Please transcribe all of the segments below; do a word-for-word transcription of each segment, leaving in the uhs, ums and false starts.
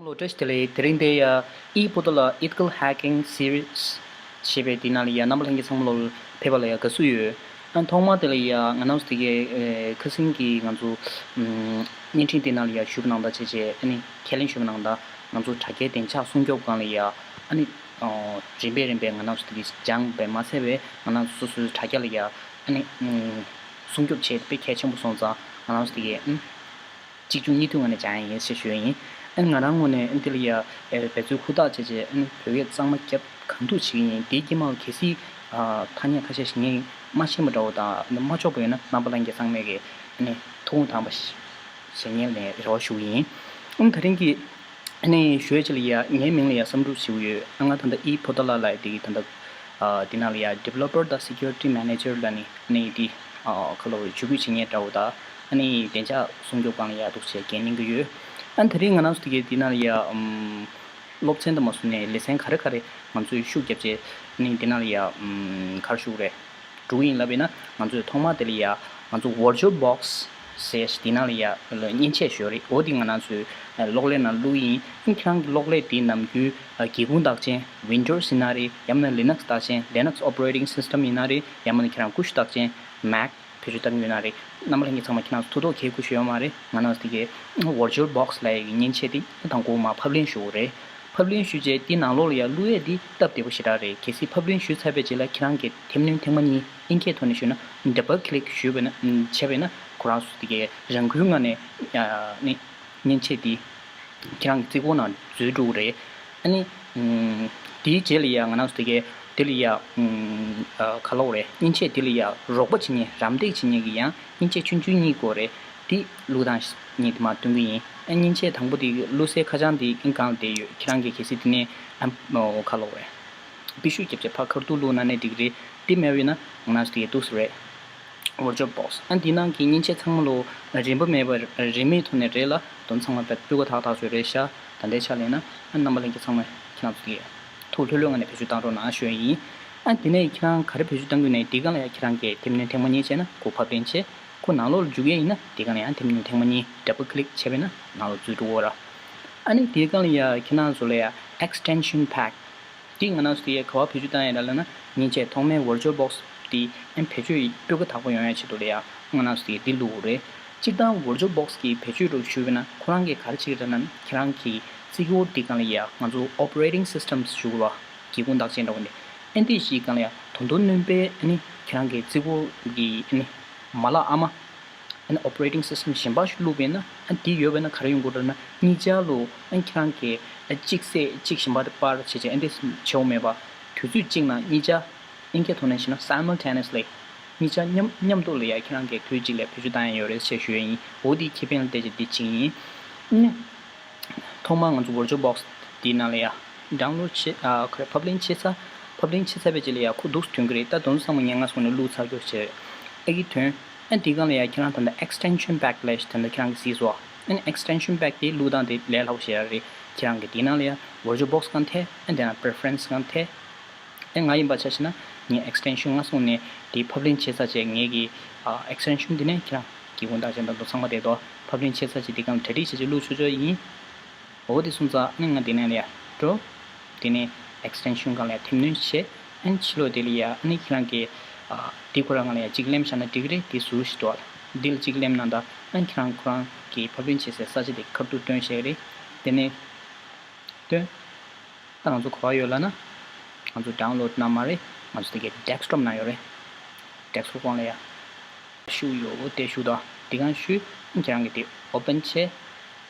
ཨོ་བཀྲ་ཤིས་བདེ་ལེགས། དེ་རིང་འདི་ཡ་ཨི་པོ་ཏོ་ལ་Ethical Hacking Series ཞེས་པའི་འདི་ནང་ལ་ཡ་རྣམ་པ་ལྷན་རྒྱས་ཚང་མ་ལོ་ཕེབས་པ་ལ་ཡ་དགའ་བསུ་ཡོད། ཨ་ཐོག་མ་དེ་ལ་ཡ་ང་རང་ཚོ་དེ་གའི་ཨེ་ཁ་སང་གི་ང་ཚོ་ཨམ་བརྙན་འཕྲིན་དེ་ནང་ལ་ཡ་ཞུས་པ་ནང་ལྟར་བྱས་བྱས་ཨ་ནི་ཁས་ལེན་ཞུས་པ་ནང་ལྟར་ང་ཚོ་དྲ་རྒྱའི་བདེ་འཇགས་སྲུང་སྐྱོབ་སྒང་ལ་ཡ་ཨ་ནི་ཨོ་རིམ་པས་རིམ་པས་ང་རང་ཚོ་དེ་གའི་སྦྱངས་པས་མ་ཚད་པས་ང་རང་ཚོ་སོ་སོའི་དྲ་རྒྱ་ལ་ཡ་ཨ་ནི་ཨམ་སྲུང་སྐྱོབ་བྱེད་དཔེ་གལ་ཆེན་པོ་སོང་ཙང་ང་རང་ཚོ་དེ་གའི་ཨམ་གཅིག་མཇུག་གཉིས་མཐུད་ངང་ནས་སྦྱང་ཡ་ཡིན་ཞེས་ཞུ་ཡ་ཡིན། ཨ་ནི་ང་རང་ངོས་ནས་ཨ་ནི་དེ་ལ་ཡ་ཨེ་འབད་རྩོལ་ཧུར་ཐག་བྱས་བྱས་ཨ་ནི་བོད་སྐད་གཙང་མ་རྒྱབ་གང་ཐུབ་བྱེད་ཀྱི་ཡིན། དེའི་དཀྱིལ་མ་ལ་གལ་སྲིད་ཨ་ཐ་སྙད་ཁ་ཤས་ཤིག་ངས་མ་ཤེས་པ་འདྲ་བོ་དང་ཨ་ནི་མ་ལྕོགས་པ་ཡོད་ན་རྣམ་པ་ལྷན་རྒྱས་ཚང་མས་ཀྱི་ཨ་ནི་ཐུགས་དགོངས་དག་པ་བཞེས་ཉན་ནས་རེ་བ་ཞུ་གི་ཡིན། ཨ་ནི་དེ་རིང་གི་ཨ་ནི་ཞུ་ཡ་ཅིག་ལ་ཡ་ངའི་མིང་ལ་ཡ་བསམ་གྲུབ་ཞུ་གི་ཡོད། ཨ་ང་ད་ལྟ་ཨི་ཕོ་ཏོ་ལ་ལ་ཡ་དེ་གི་ད་ལྟ་ཨ་དེ་ནང་ལ་ཡ་Developer དང་Security Manager ལ་ནི་ཨ་ནི་དེ་ཨ་ཁ་ལོ་ཇུས་འགོད་བྱེད་མཁན་འདྲ་བོ་དང་ཨ་ནི་བདེ་འཇགས་སྲུང་སྐྱོབ་སྒང་ལ་ཡ་འདུག་བྱས་འགན་ལེན་གི་ཡོད། ཨ་ནི་དེ་རིང་ང་རང་ཚོ་དེ་གའི་དེ་ནང་ལ་ཡ་ཨམ་སློབ་ཚན་དང་མ་སོང་ནས་ལེ་ཚན་ག་རེ་ག་རེ་ང་ཚོས་ཤུགས་བརྒྱབ་བྱས་ཨ་ནི་དེ་ནང་ལ་ཡ་ཨམ་ག་རེ་ཞུ་དགོས་རེད། འགྲོ་གི་ཡིན་ལབ་ཡིན་ན་ང་ཚོས་ཐོག་མ་དེ་ལ་ཡ་ང་ཚོ་VirtualBox ཟེར་དེ་ནང་ལ་ཡ་མཉེན་ཆས་ཞོ་རེད། འོ་དེ་ང་རང་ཚོའི་གློག་ཀླད་ནང་བླུགས་ཡིན། ཁྱེད་རང་གི་གློག་ཀླད་དེའི་ནམ་རྒྱུན་སྒེའུ་ཁུང་བདག་ཆེན་Windows ཡིན་ན་རེད། ཡང་ན་Linux བདག་ཆེན་Linux Operating System ཡིན་ན་རེད། ཡང་ན་ཁྱེད་རང་ཀུ་ཤུ་བདག་ཆེན་Mac བེད་སྤྱོད་བཏང་གི་ཡོད་ན་རེད། རྣམ་པ་ལྷན་རྒྱས་ཚང་མ་ཁྱེད་རང་ཚོ་ཐུགས་དོགས་གལ་ཁུ་ཞུ་ཡོད་མ་རེད། ང་རང་ཚོ་དེ་གའི་VirtualBox ལབ་ཡ་གི་མཉེན་ཆས་དེ་དང་པོ་མར་ཕབ་ལེན་ཞུ་དགོས་རེད། ཕབ་ལེན་ཞུས་རྗེས་དེ་ནང་ལོགས་ལ་ཡ་བླུག་ཡས་དེ་སྟབས་བདེ་པོ་ཞེ་དྲག་རེད། གལ་སྲིད་ཕབ་ལེན་ཞུས་ཚར་བའི་རྗེས་ལ་ཁྱེད་རང་གིས་འཐེབ་སྣོན་ཐེངས་མ་གཉིས་ཨིན་སྐད་ཐོག་ནས་ཞུས་ན་Double Click ཞུས་པ་ན་བྱས་པས་ན་ཁོ་རང་ཚོ་དེ་གའི་རང་འགུལ་ངང་ནས་ནི་མཉེན་ཆས་དེ་ཁྱེད་རང་གི་རྩིས་འཁོར་ནང་འཛུལ་འགྲོ་གི་རེད། ཨ་ནི་དེའི་རྗེས་ལ་ཡ་ང་རང་ཚོ་དེ་གའི་དེ་ལ་ཡ་ག་ལབ་དགོས་རེད། མཉེན་ཆས་དེ་ལ་ཡ་རོགས་པ་བྱེད་མཁན་རམ་འདེགས་བྱེད་མཁན་གྱི་ཡང་མཉེན་ཆས་ཆུང་ཆུང་གཉིས་དགོས་རེད། དེ་བླུགས་སྟངས་གཉིས་དེ་མར་སྟོན་གྱི་ཡིན། ཨ་མཉེན་ཆས་དང་པོ་དེ་བླུགས་སའི་ཁ་བྱང་དེ་སྒང་ལ་བསྡད་ཡོད། ཁྱེད་རང་གིས་གལ་སྲིད་དེ་ནས་ཨ་ག་ལབ་དགོས་རེད། པི་ཤུ་རྒྱབ་བྱས་ཕར་ཁ་ཐུག་བླུགས་ན་ནས་འགྲིག་གི་རེད། དེ་མེད་པ་ཡིན་ན་ང་རང་ཚོ་དེ་གའི་འདུག་སེ་རེད། VirtualBox ཨ་འདི་ནང་གི་མཉེན་ཆས་ཚང་མ་ལོ་རིན་པ་མེད་པ་རིན་མེད་ཐོག་ནས་རེད་ལ་དོན་ཚང་མ་སྤུས་ཀ་དག་དག་ཚོད་རེད་ཤག་ད་ལྟའི་ཆ་ལ་ཡིན་ན་ཨ་རྣམ་པ་ལྷན་རྒྱས་ཚང་མ་ཁྱེད་རང་ཚོ་གིས་ཐུགས་ལྷོད་ལྷོད་ངང་ནས་བེད་སྤྱོད་བཏང་རོགས་གནང་ཞུ་ཡ་ཡིན། ཨ་འདི་ནས་ཁྱེད་རང་ག་རེ་བེད་སྤྱོད་བཏང་གི་ཡོད་ན་འདི་སྒང་ལ་ཡ་ཁྱེད་རང་གིས་འཐེབ་སྣོན་ཐེངས་མ་གཉིས་བྱས་ན་ཁོ་ཕབ་ལེན་བྱས། ཁོ་ནང་ལོགས་ལ་འཇུག་ཡས་ཡིན་ན་འདི་སྒང་ལ་ཡང་འཐེབ་སྣོན་ཐེངས་མ་གཉིས་Double Click བྱས་པས་ན་ནང་ལོགས་འཛུལ་འགྲོ་གི་ར། ཨ་ནི་འདི་སྒང་ལ་ཡ་ཁྱེད་རང་ཚོ་ལ་ཡ་Extension Pack འདི་ང་རང་ཚོ་དེ་ག་པར་བེད་སྤྱོད་བཏང་ཡ་ར་ལབ་ན་མཉེན་ཆས་ཐོག་མའི་VirtualBox འདི་ཨ་བེད་སྤྱོད་སྤུས་ཀ་དག་པོ་ཡོང་ཡ་ཆེད་དུ་ལ་ཡ་ང་རང་ཚོ་དེ་འདི་བླུག་དགོས་རེད། སྤྱིར་བཏང་VirtualBox གི་བེད་སྤྱོད་རོགས་ཞུས་པས་ན་ཁོ་རང་གིས་ག་རེ་བྱེད་ཀྱི་རེད་ལབ་ན་ཁྱེད་རང་གི་རྩིས་འཁོར་འདི་སྒང་ལ་ཡ་ང་ཚོ་Operating Systems ཞུ་དགོས་པ་སྒེའུ་ཁུང་བདག་ཆེན་འདྲ་བོ་ནས་ཨ་འདི་ཞིག་སྒང་ལ་ཡ་དོན་དུ་སྣོན་པའི་ཨ་ནི་ཁྱེད་རང་གི་རྩིས་འཁོར་གི་ཨ་ནི་མ་ལག་ཨ་མ། ཨ་ནི་Operating System གཞན་པ་ཞིག་བླུགས་པས་ན་ཨ་འདི་ཡོད་པས་ན་ག་རེ་ཡོང་གི་རེད་ན་གཉིས་ཆ་ལོ་ཨ་ཁྱེད་རང་གིས་ཨ་གཅིག་བསད་གཅིག་གཞན་པ་དེ་སྤར་བྱས་བྱས་ཨ་འདི་བྱེད་འོང་མེད་པ་དུས་ཚོད་གཅིག་ནང་གཉིས་ཆ་ཨིན་སྐད་ཐོག་ནས་བཤད་ན་Simultaneously གཉིས་ཆ་མཉམ་མཉམ་དུ་ལ་ཡ་ཁྱེད་རང་གིས་དུས་གཅིག་ལ་བེད་སྤྱོད་བཏང་ཡ་ཡོད་རེད་ཅེས་ཞུ་ཡ་ཡིན། འོ་འདི་ཁེ་ཕན་ལ་བལྟས་བྱས་འདི་བྱེད་ཀྱི་ཡིན། ཨ་ནི། ཐོག་མར་ང་ཚོ་VirtualBox འདིའི་ནང་ལ་ཡ་download བྱེད་ཨ་ཁོ་རེ་ཕབ་ལེན་བྱེད་ཚར། ཕབ་ལེན་བྱེད་ཚར་བའི་རྗེས་ལ་ཡ་ཁོ་འདུག་སེ་ཐོན་གྱི་རེད། ད་དོན་ཚང་མ་ངས་ང་སོང་ནས་བླུགས་ཚར་རྒྱུ་བྱས་ཨ་གི་ཐོན། ཨ་འདི་སྒང་ལ་ཡ་ཁྱེད་རང་ད་ལྟ་Extension Pack ལབ་ཞིག་ད་ལྟ་ཁྱེད་རང་གིས་གཟིགས་སོང་། ཨ་ནི་Extension Pack དེ་བླུགས་སྟངས་དེ་ལས་སླ་པོ་ཞེ་དྲག་རེད། ཁྱེད་རང་གིས་དེའི་ནང་ལ་ཡ་VirtualBox སྒང་ཐད་ཨ་དེ་ན་Preference སྒང་ཐད། ཨེ་ང་ཡིན་པ་ཆ་བཞག་ན་ངས་Extension ང་སོང་ནས་དེ་ཕབ་ལེན་བྱེད་ཚར་རྗེས་ངས་ཀྱི་ཨ་Extension དེ་ནས་ཁྱེད་རང་གི་དགོང་དག་ཅན་དང་དུ་ཚང་མ་དེ་དོ་ཕབ་ལེན་བྱེད་ཚར་རྗེས་དེ་གང་གྲ་སྒྲིག་བྱེད་ཆེད་བླུགས་ཆོག་ཆོག་ཡིན། འོ་དེ་སོང་ཙང་ཨ་ནི་ང་དེ་ནས་ལ་ཡ་འགྲོ། དེ་ནས་Extension སྒང་ལ་ཡ་འཐེབ་སྣོན་བྱེད། ཨ་ནི་ཕྱི་ལོགས་དེ་ལ་ཡ་ཨ་ནི་ཁྱེད་རང་གི་ཨ་དེ་ཁོ་རང་ང་ལ་ཡ་གཅིག་ལེན་བཞག་ན་འགྲིག་གི་རེད། དེ་ཟུར་ཞིག་འདུག་ཨ། དེ་ལ་གཅིག་ལེན་ན་ད་ཨ་ནི་ཁྱེད་རང་ཁོ་རང་གི་ཕབ་ལེན་བྱེད་སའི་ས་ཆ་དེ་ཁ་ཐུག་སྟོན་བྱེད་ཀྱི་རེད། དེ་ནས་སྟོན། ད་ང་ཚོ་ག་པར་ཡོད་ལབ་ན། ང་ཚོ་download ནང་མ་རེད། ང་ཚོ་དེ་གའི་desktop ནང་ཡོད་རེད། desktop སྒང་ལ་ཡ། ཤུགས་ཡོད་དེ་ཤུགས་དང་དེ་གང་ཤུ། ཁྱེད་རང་གི་དེ་open བྱས།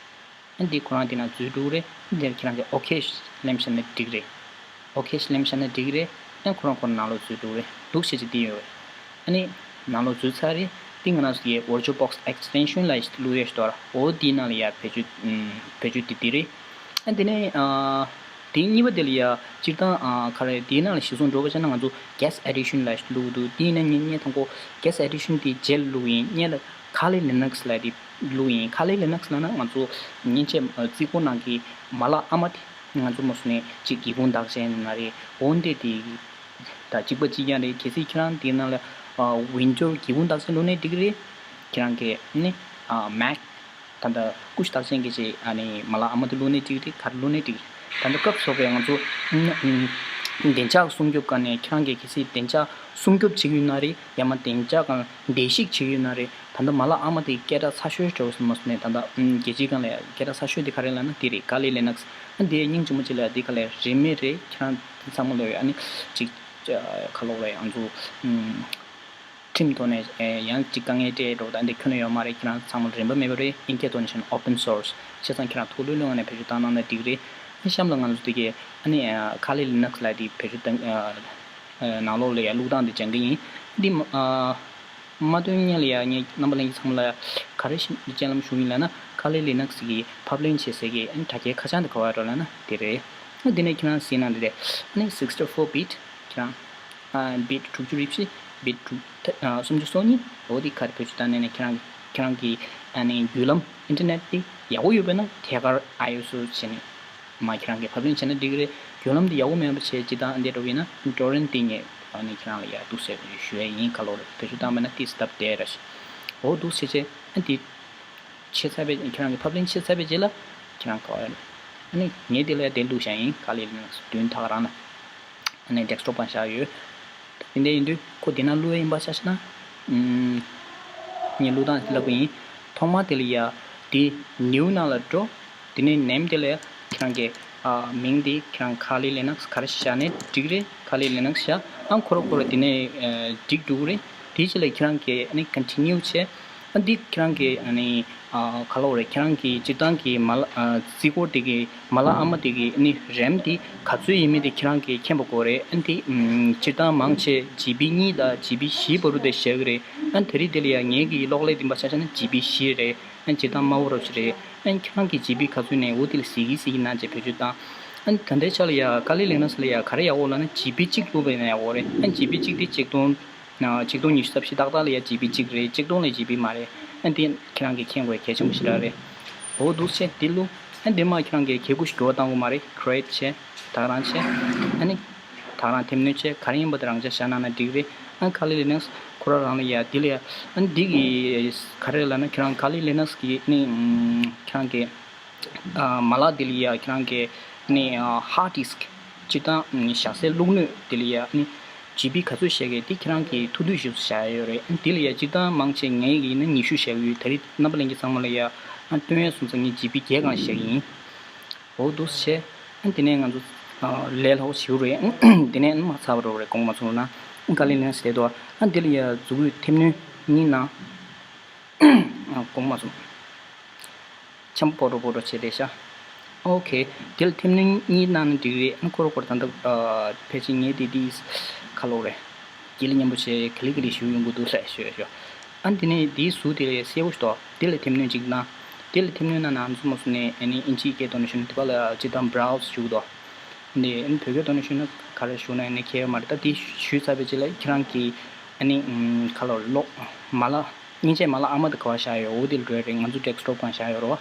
ཨ་འདི་ཁོ་རང་དེ་ནང་འཛུལ་འགྲོ་གི་རེད། འདིར་ཁྱེད་རང་གི་okay ལེམ་བྱས་ན་འགྲིག་རེད། okay ལེམ་བྱས་ན་འགྲིག་རེད། ཨ་ཁོ་རང་ཁོ་རང་ནང་ལོགས་འཛུལ་འགྲོ་གི་རེད། འདུག་བྱས་ཀྱི་དེ་ཡོད་རེད། ཨ་ནི། ནང་ལོགས་འཛུལ་ཚར་རེད། འདི་ང་རང་ཚོ་ཡའི་VirtualBox Extension ལ་བླུགས་ཡས་ཤིག་འདུག་ར། འོ་འདིའི་ནང་ལ་ཡ་བེད་སྤྱོད་ཨམ་བེད་སྤྱོད་འདི་འདི་རེད། ཨ་འདི་ནས་ཨ་དེ་གཉིས་པ་དེ་ལ་ཡ་སྤྱིར་བཏང་ཨ་ག་རེ་འདིའི་ནང་ལ་གཞི་བཟུང་འགྲོ་བ་བྱས་ན་ང་ཚོ་Guest Edition ལ་བླུགས་འདུག་འདི་ཡིན་ན་ངས་ངས་དང་པོ་Guest Edition དེ་རྗེས་ལ་བླུགས་ཡིན། སྔོན་ལ་Kali Linux ལ་དེ་བླུགས་ཡིན། Kali Linux ལབ་ན་ང་ཚོ་མཉེན་ཆས་རྩིས་འཁོར་ནང་གི་མ་ལག་ཨ་མ་དེ། ང་ཚོ་མ་སུ་ནས་གཅིག་སྒེའུ་ཁུང་བདག་ཅན་ན་རེ་འོན་ཏེ་དེ་ད་གཅིག་པ་གཅིག་རྐྱང་རེད། གལ་སྲིད་ཁྱེད་རང་དེ་ནང་ལ་ཨ་Windows སྒེའུ་ཁུང་བདག་ཅན་བླུགས་ནས་འགྲིག་གི་རེད། ཁྱེད་རང་གི་ནི་ཨ་Mac ད་ལྟ་ཀུ་ཤུ་རྟགས་ཅན་གྱི་ཅིག་ཨ་ནི་མ་ལག་ཨ་མ་དེ་བླུགས་ནའི་འགྲིག་རེད། ག་རེ་བླུགས་ནའི་འགྲིག་རེད། ད་ལྟ་སྐབས་སུ་བབས་པའི་ང་ཚོ་ཨ་ནི་བདེ་འཇགས་སྲུང་སྐྱོབ་སྒང་ནས་ཁྱེད་རང་གིས་གལ་སྲིད་བདེ་འཇགས་སྲུང་སྐྱོབ་བྱེད་ཀྱི་ཡོད་ན་རེད། ཡང་མ་བདེ་འཇགས་སྒང་བརྡལ་བཤིག་བྱེད་ཀྱི་ཡོད་ན་རེད། ད་ལྟ་མ་ལག་ཨ་མ་དེ་སྐད་གྲགས་ཚ་ཤོས་འདྲ་བོ་ཟེར་མ་སོང་ནས། ད་ལྟ་ཨམ་རྒྱལ་སྤྱིའི་སྒང་ལ་སྐད་གྲགས་ཚ་ཤོས་དེ་ག་རེ་ལབ་ན་དེ་རེད། Kali Linux། ཨ་འདི་སྙིང་རྗེ་མོ་ཅིག་ལ་འདི་ག་ལ་རིན་མེད་རེད། ཁྱེད་རང་ཚང་མ་ལོས་ཨ་ནི་ཅིག་ཁ་ལོག་རེད། ང་ཚོ་ཨམ་ཁྲིམས་ཐོག་ནས་ཡང་ཅིག་དཀའ་ངལ་སྤྲད་འགྲོ་ད་འདི་ཁྱོན་ནས་ཡོད་མ་རེད། ཁྱེད་རང་ཚང་མ་རིན་པ་མེད་པ་རེད། ཨིན་སྐད་ཐོག་ནས་བཤད་ན་open source། བྱས་ཙང་ཁྱེད་རང་ཐུགས་ལྷོད་ལྷོད་ངང་ནས་བེད་སྤྱོད་བཏང་གནང་ན་འགྲིག་རེད། ཨ་གཤམ་ལ་ང་ཚོ་འདི་གའི་ཨ་ནི་Kali Linux་ལབ་དེ་བེད་སྤྱོད་བཏང་ནང་ལོགས་ལ་ཡང་བླུགས་སྟངས་དེ་སྦྱང་གི་ཡིན། འདི་མ་སྟོན་སྔོན་ལ་ཡང་ངས་རྣམ་པ་ལྷན་རྒྱས་ཚང་མ་ལ་ག་རེ་སྤྱན་ལམ་ཞུ་ཡིན་ལབ་ན། Kali Linux་གི་ཕབ་ལེན་བྱེད་སའི་གི་ཨ་ནི་དྲ་རྒྱའི་ཁ་བྱང་དེ་ག་པར་ཡོད་ལབ་ན་དེ་རེད། ཨ་འདི་ནས་ཁྱེད་རང་གཟིགས་ན་འདི་རེད། ཨ་ནི་sixty-four bit། ཁྱེད་རང་ཨ་bit་དྲུག་ཅུ་རེ་བཞི། bit་དྲུག་ཨ་སུམ་ཅུ་སོ་གཉིས། འོ་འདི་ག་རེ་བེད་སྤྱོད་བཏང་ནས་ནས་ཁྱེད་རང་ཁྱེད་རང་གི་ཨ་ནི་བརྒྱུད་ལམ་ཨིན་ཊར་ནེཊ་དེ་ཡག་པོ་ཡོད་པ་ན་ཐད་ཀར་ཨའི་ཨེསི་བྱས་ནས་མ་ཁྱེད་རང་གིས་ཕབ་ལེན་བྱས་ན་འགྲིག་གི་རེད། བརྒྱུད་ལམ་དེ་ཡག་པོ་མེད་པ་བྱས་ཅི་ལྟར་འདི་འགྲོ་བ་ཡིན་ན་ཊོ་རེན་ཊི་དེ་ངས་ཨ་ནི་ཁྱེད་རང་ལ་ཡར་འདུག་སེ་ཞུ་ཡ་ཡིན། ག་ལོ་རེད། བེད་སྤྱོད་བཏང་མེད་ན་ཏིས་སྟབས་བདེ་ར་ཞིག་འོ་འདུག་སེ་བྱས་ཨ་འདི་ཆེ་ཚར་བའི་ཁྱེད་རང་གིས་ཕབ་ལེན་ཆེ་ཚར་བའི་རྗེས་ལ་ཁྱེད་རང་ག་བ་ཡོད་རེད། ཨ་ནི་ངས་འདི་ལ་ཡར་དེ་བླུགས་བཞག་ཡིན། Kali Linux་བདུན་ཐག་རང་ལ། ཨ་ནི་ཌེསྐ་ཊོབ་སྒང་བཞག་ཡོད། དེ་འདྲ་ཡིན་དུས་ཁོ་དེ་ན་བླུགས་ཡ་ཡིན་པ་ཆ་བཞག་ན། ཨམ་ངས་བླུགས་སྟངས་ལབ་གི་ཡིན། ཐོག་མ་དེ་ལ་ཡ་དེ་ནིའུ་ནང་ལ་འགྲོ། དེ་ནས་ནེམ་དེ་ལ་ཡ་ཁྱེད་རང་གི་ཨ་མིང་དེ་ཁྱེད་རང་Kali Linux་ག་རེ་བཞག་ནས་འགྲིག་རེད། Kali Linux་བཞག་ཨ་ཁོ་ར་ཁོ་ར་དེ་ནས་ཨ་འགྲིག་འགྲོ་གི་རེད། དེའི་རྗེས་ལ་ཁྱེད་རང་གི་ཨ་ནི་ཀོན་ཊི་ནིའུ་བྱས། ཨ་འདི་ཁྱེད་རང་གི་ཨ་ནི་ཨ་ག་ལབ་དགོས་རེད། ཁྱེད་རང་གི་སྤྱིར་བཏང་གི་མ་ལག་ཨ་རྩིས་འཁོར་དེ་གི་མ་ལག་ཨ་མ་དེ་གི་ཨ་ནི་རེམ་དེ་ག་ཚོད་ཡིན་མིན་དེ་ཁྱེད་རང་གིས་མཁྱེན་པ་དགོས་རེད། ཨ་འདི་ཨམ་སྤྱིར་བཏང་མང་ཆེ་ཇི་བི་གཉིས་དང་ཇི་བི་བཞི་བར་དུ་དེ་བཞག་གི་རེད། ཨ་དེ་རིང་དེ་ལ་ཡང་ངེད་ཀྱི་གློག་ཀླད་འདི་མ་ཆ་བཞག་ན་ཇི་བི་བཞི་རེད། ཨ་སྤྱིར་བཏང་དམའ་བོ་རོབ་ཅིག་རེད། ཨ་ཁྱེད་རང་གི་ཇི་བི་ག་ཚོད་ནས་འོ་དེ་ལ་གཟིགས་ཀྱི་གཟིགས་ཀྱི་གནང་བྱས་བེད་སྤྱོད་བཏང་། ཨ་ད་ལྟའི་ཆ་ལ་ཡ་Kali Linux་ལ་ཡ་ག་རེ་ཡག་པོ་ལབ་ན་ཇི་བི་གཅིག་བླུགས་པ་ཡིན་ན་ཡག་པོ་རེད། ཨ་ཇི་བི་གཅིག་དེ་ཆིག་སྟོང་ཆིག་སྟོང་ཉི་ཤུ་རྩ་བཞི་ཏག་ཏག་ལ་ཡ་ཇི་བི་གཅིག་རེད། ཆིག་སྟོང་ལ་ཇི་བི་མ་རེད། ཨ་འདི་ཁྱེད་རང་གིས་མཁྱེན་དགོས་གལ་ཆེན་པོ་ཞེ་དྲག་རེད། འོ་འདུག་བྱས་འདི་བླུགས། ཨ་འདི་མ་ཁྱེད་རང་གིས་གལ་ཀུ་ཞིག་འགྱུར་བ་གཏང་དགོས་མ་རེད། ཁི་རི་ཨེ་ཊི་བྱས། ད་ག་རང་བྱས། ཨ་ནི་ད་ག་རང་མཐེབ་གནོན་བྱས། ག་རེ་ཡིན་པ་དེ་རང་ཅག་བཞག་གནང་ན་འགྲིག་རེད། ཨ་Kali Linux་ཁོ་རང་རང་ལ་ཡ་འདི་ལ་ཡ་ཨ་འདི་གི་ག་རེ་ལབ་ན་ཁྱེད་རང་Kali Linux་གི་ཨ་ནི་ཁྱེད་རང་གི་ཨ་མ་ལག་དེ་ལ་ཡ་ཁྱེད་རང་གི་ནི་ཨ་ཧརཌ་ཌིསྐ་སྤྱིར་བཏང་ཨ་བཞག་སའི་བླུགས་སྣོད་དེ་ལ་ཡ་ནི་ཇི་བི་ག་ཚོད་བཞག་གི་དེ་ཁྱེད་རང་གི་ཐུགས་འདོད་བཞིན་བཞག་ཡོད་རེད། ཨ་དེ་ལ་ཡ་སྤྱིར་བཏང་མང་ཆེ་ངའི་གི་ནི་ཉི་ཤུ་བཞག་གི་ཡོད། ད་རེས་རྣམ་པ་ལྷན་རྒྱས་ཚང་མ་ལ་ཡ་ཨ་སྟོན་ཡ་སོང་ཙང་ངས་ཇི་བི་བརྒྱད་སྒང་བཞག་གི་ཡིན། འོ་འདུག་བྱས། ཨ་དེ་ནས་ང་ཚོ་ཨ་ལས་སླ་པོ་བྱེད་རེད། དེ་ནས་མ་ཚར་བ་རོ་རེད། དགོངས་མ་ཚོམ་ན་Kali Linux་དེ་དོ་ཨ་དེ་ལ་ཡ་མཛུབ་གུ་མཐེབ་གནོན་གཉིས་ན་ཨ་དགོངས་མ་ཚོམ། འཆམ་པོ་རོ་པོ་རོ་བྱས་རེད་ཤག་ཨོ་ཁེ། དེ་ལ་མཐེབ་གནོན་གཉིས་གནང་ན་འགྲིག་རེད། ཨ་ཁོ་ར་ཁོ་ར་ད་ལྟ་ཨ་ཕལ་ཆེར་ངས་དེ་དེ་ཁ་ལོ་རེད། དཀྱིལ་མཉམ་པོ་བྱས་ག་ལེ་ག་ལེ་ཞུ་ཡོང་གི་འདུག་ལབ་ཞུ་ཡ་ཞུ། ཨ་དེ་ནས་དེའི་ཟུར་དེ་ལ་གསལ་པོ་ཞིག་འདུག་དེ་ལ་མཐེབ་གནོན་གཅིག་གནང་། དེ་ལ་མཐེབ་གནོན་གནང་ན་ང་ཚོ་མ་སུ་ནས་ཨ་ནི་ཨིན་ཇིའི་སྐད་ཐོག་ནས་ཞུ་གི་འདུག་པ་ལ་ཇི་ལྟར་བྷ་རའོ་སི་ཞུ་གི་འདུག་འདི་ཨ་ནི་བོད་སྐད་ཐོག་ནས་ཞུས་ན་ག་རེ་ཞུ་ན་ཨ་ནི་ཁྱད་པར་མ་རེད། ད་དེ་ཞུས་ཚར་བའི་རྗེས་ལ་ཁྱེད་རང་གི་ཨ་ནི་ཁ་ལོ་ལོག་མ་ལག་མཉེན་ཆས་མ་ལག་ཨ་མ་དེ་ག་པར་བཞག་ཡོད། འོ་དེ་ལ་འགྲོ་ཡ་རེད། ང་ཚོ་ཌེསྐ་ཊོབ་སྒང་བཞག་ཡོད་རེད་བ།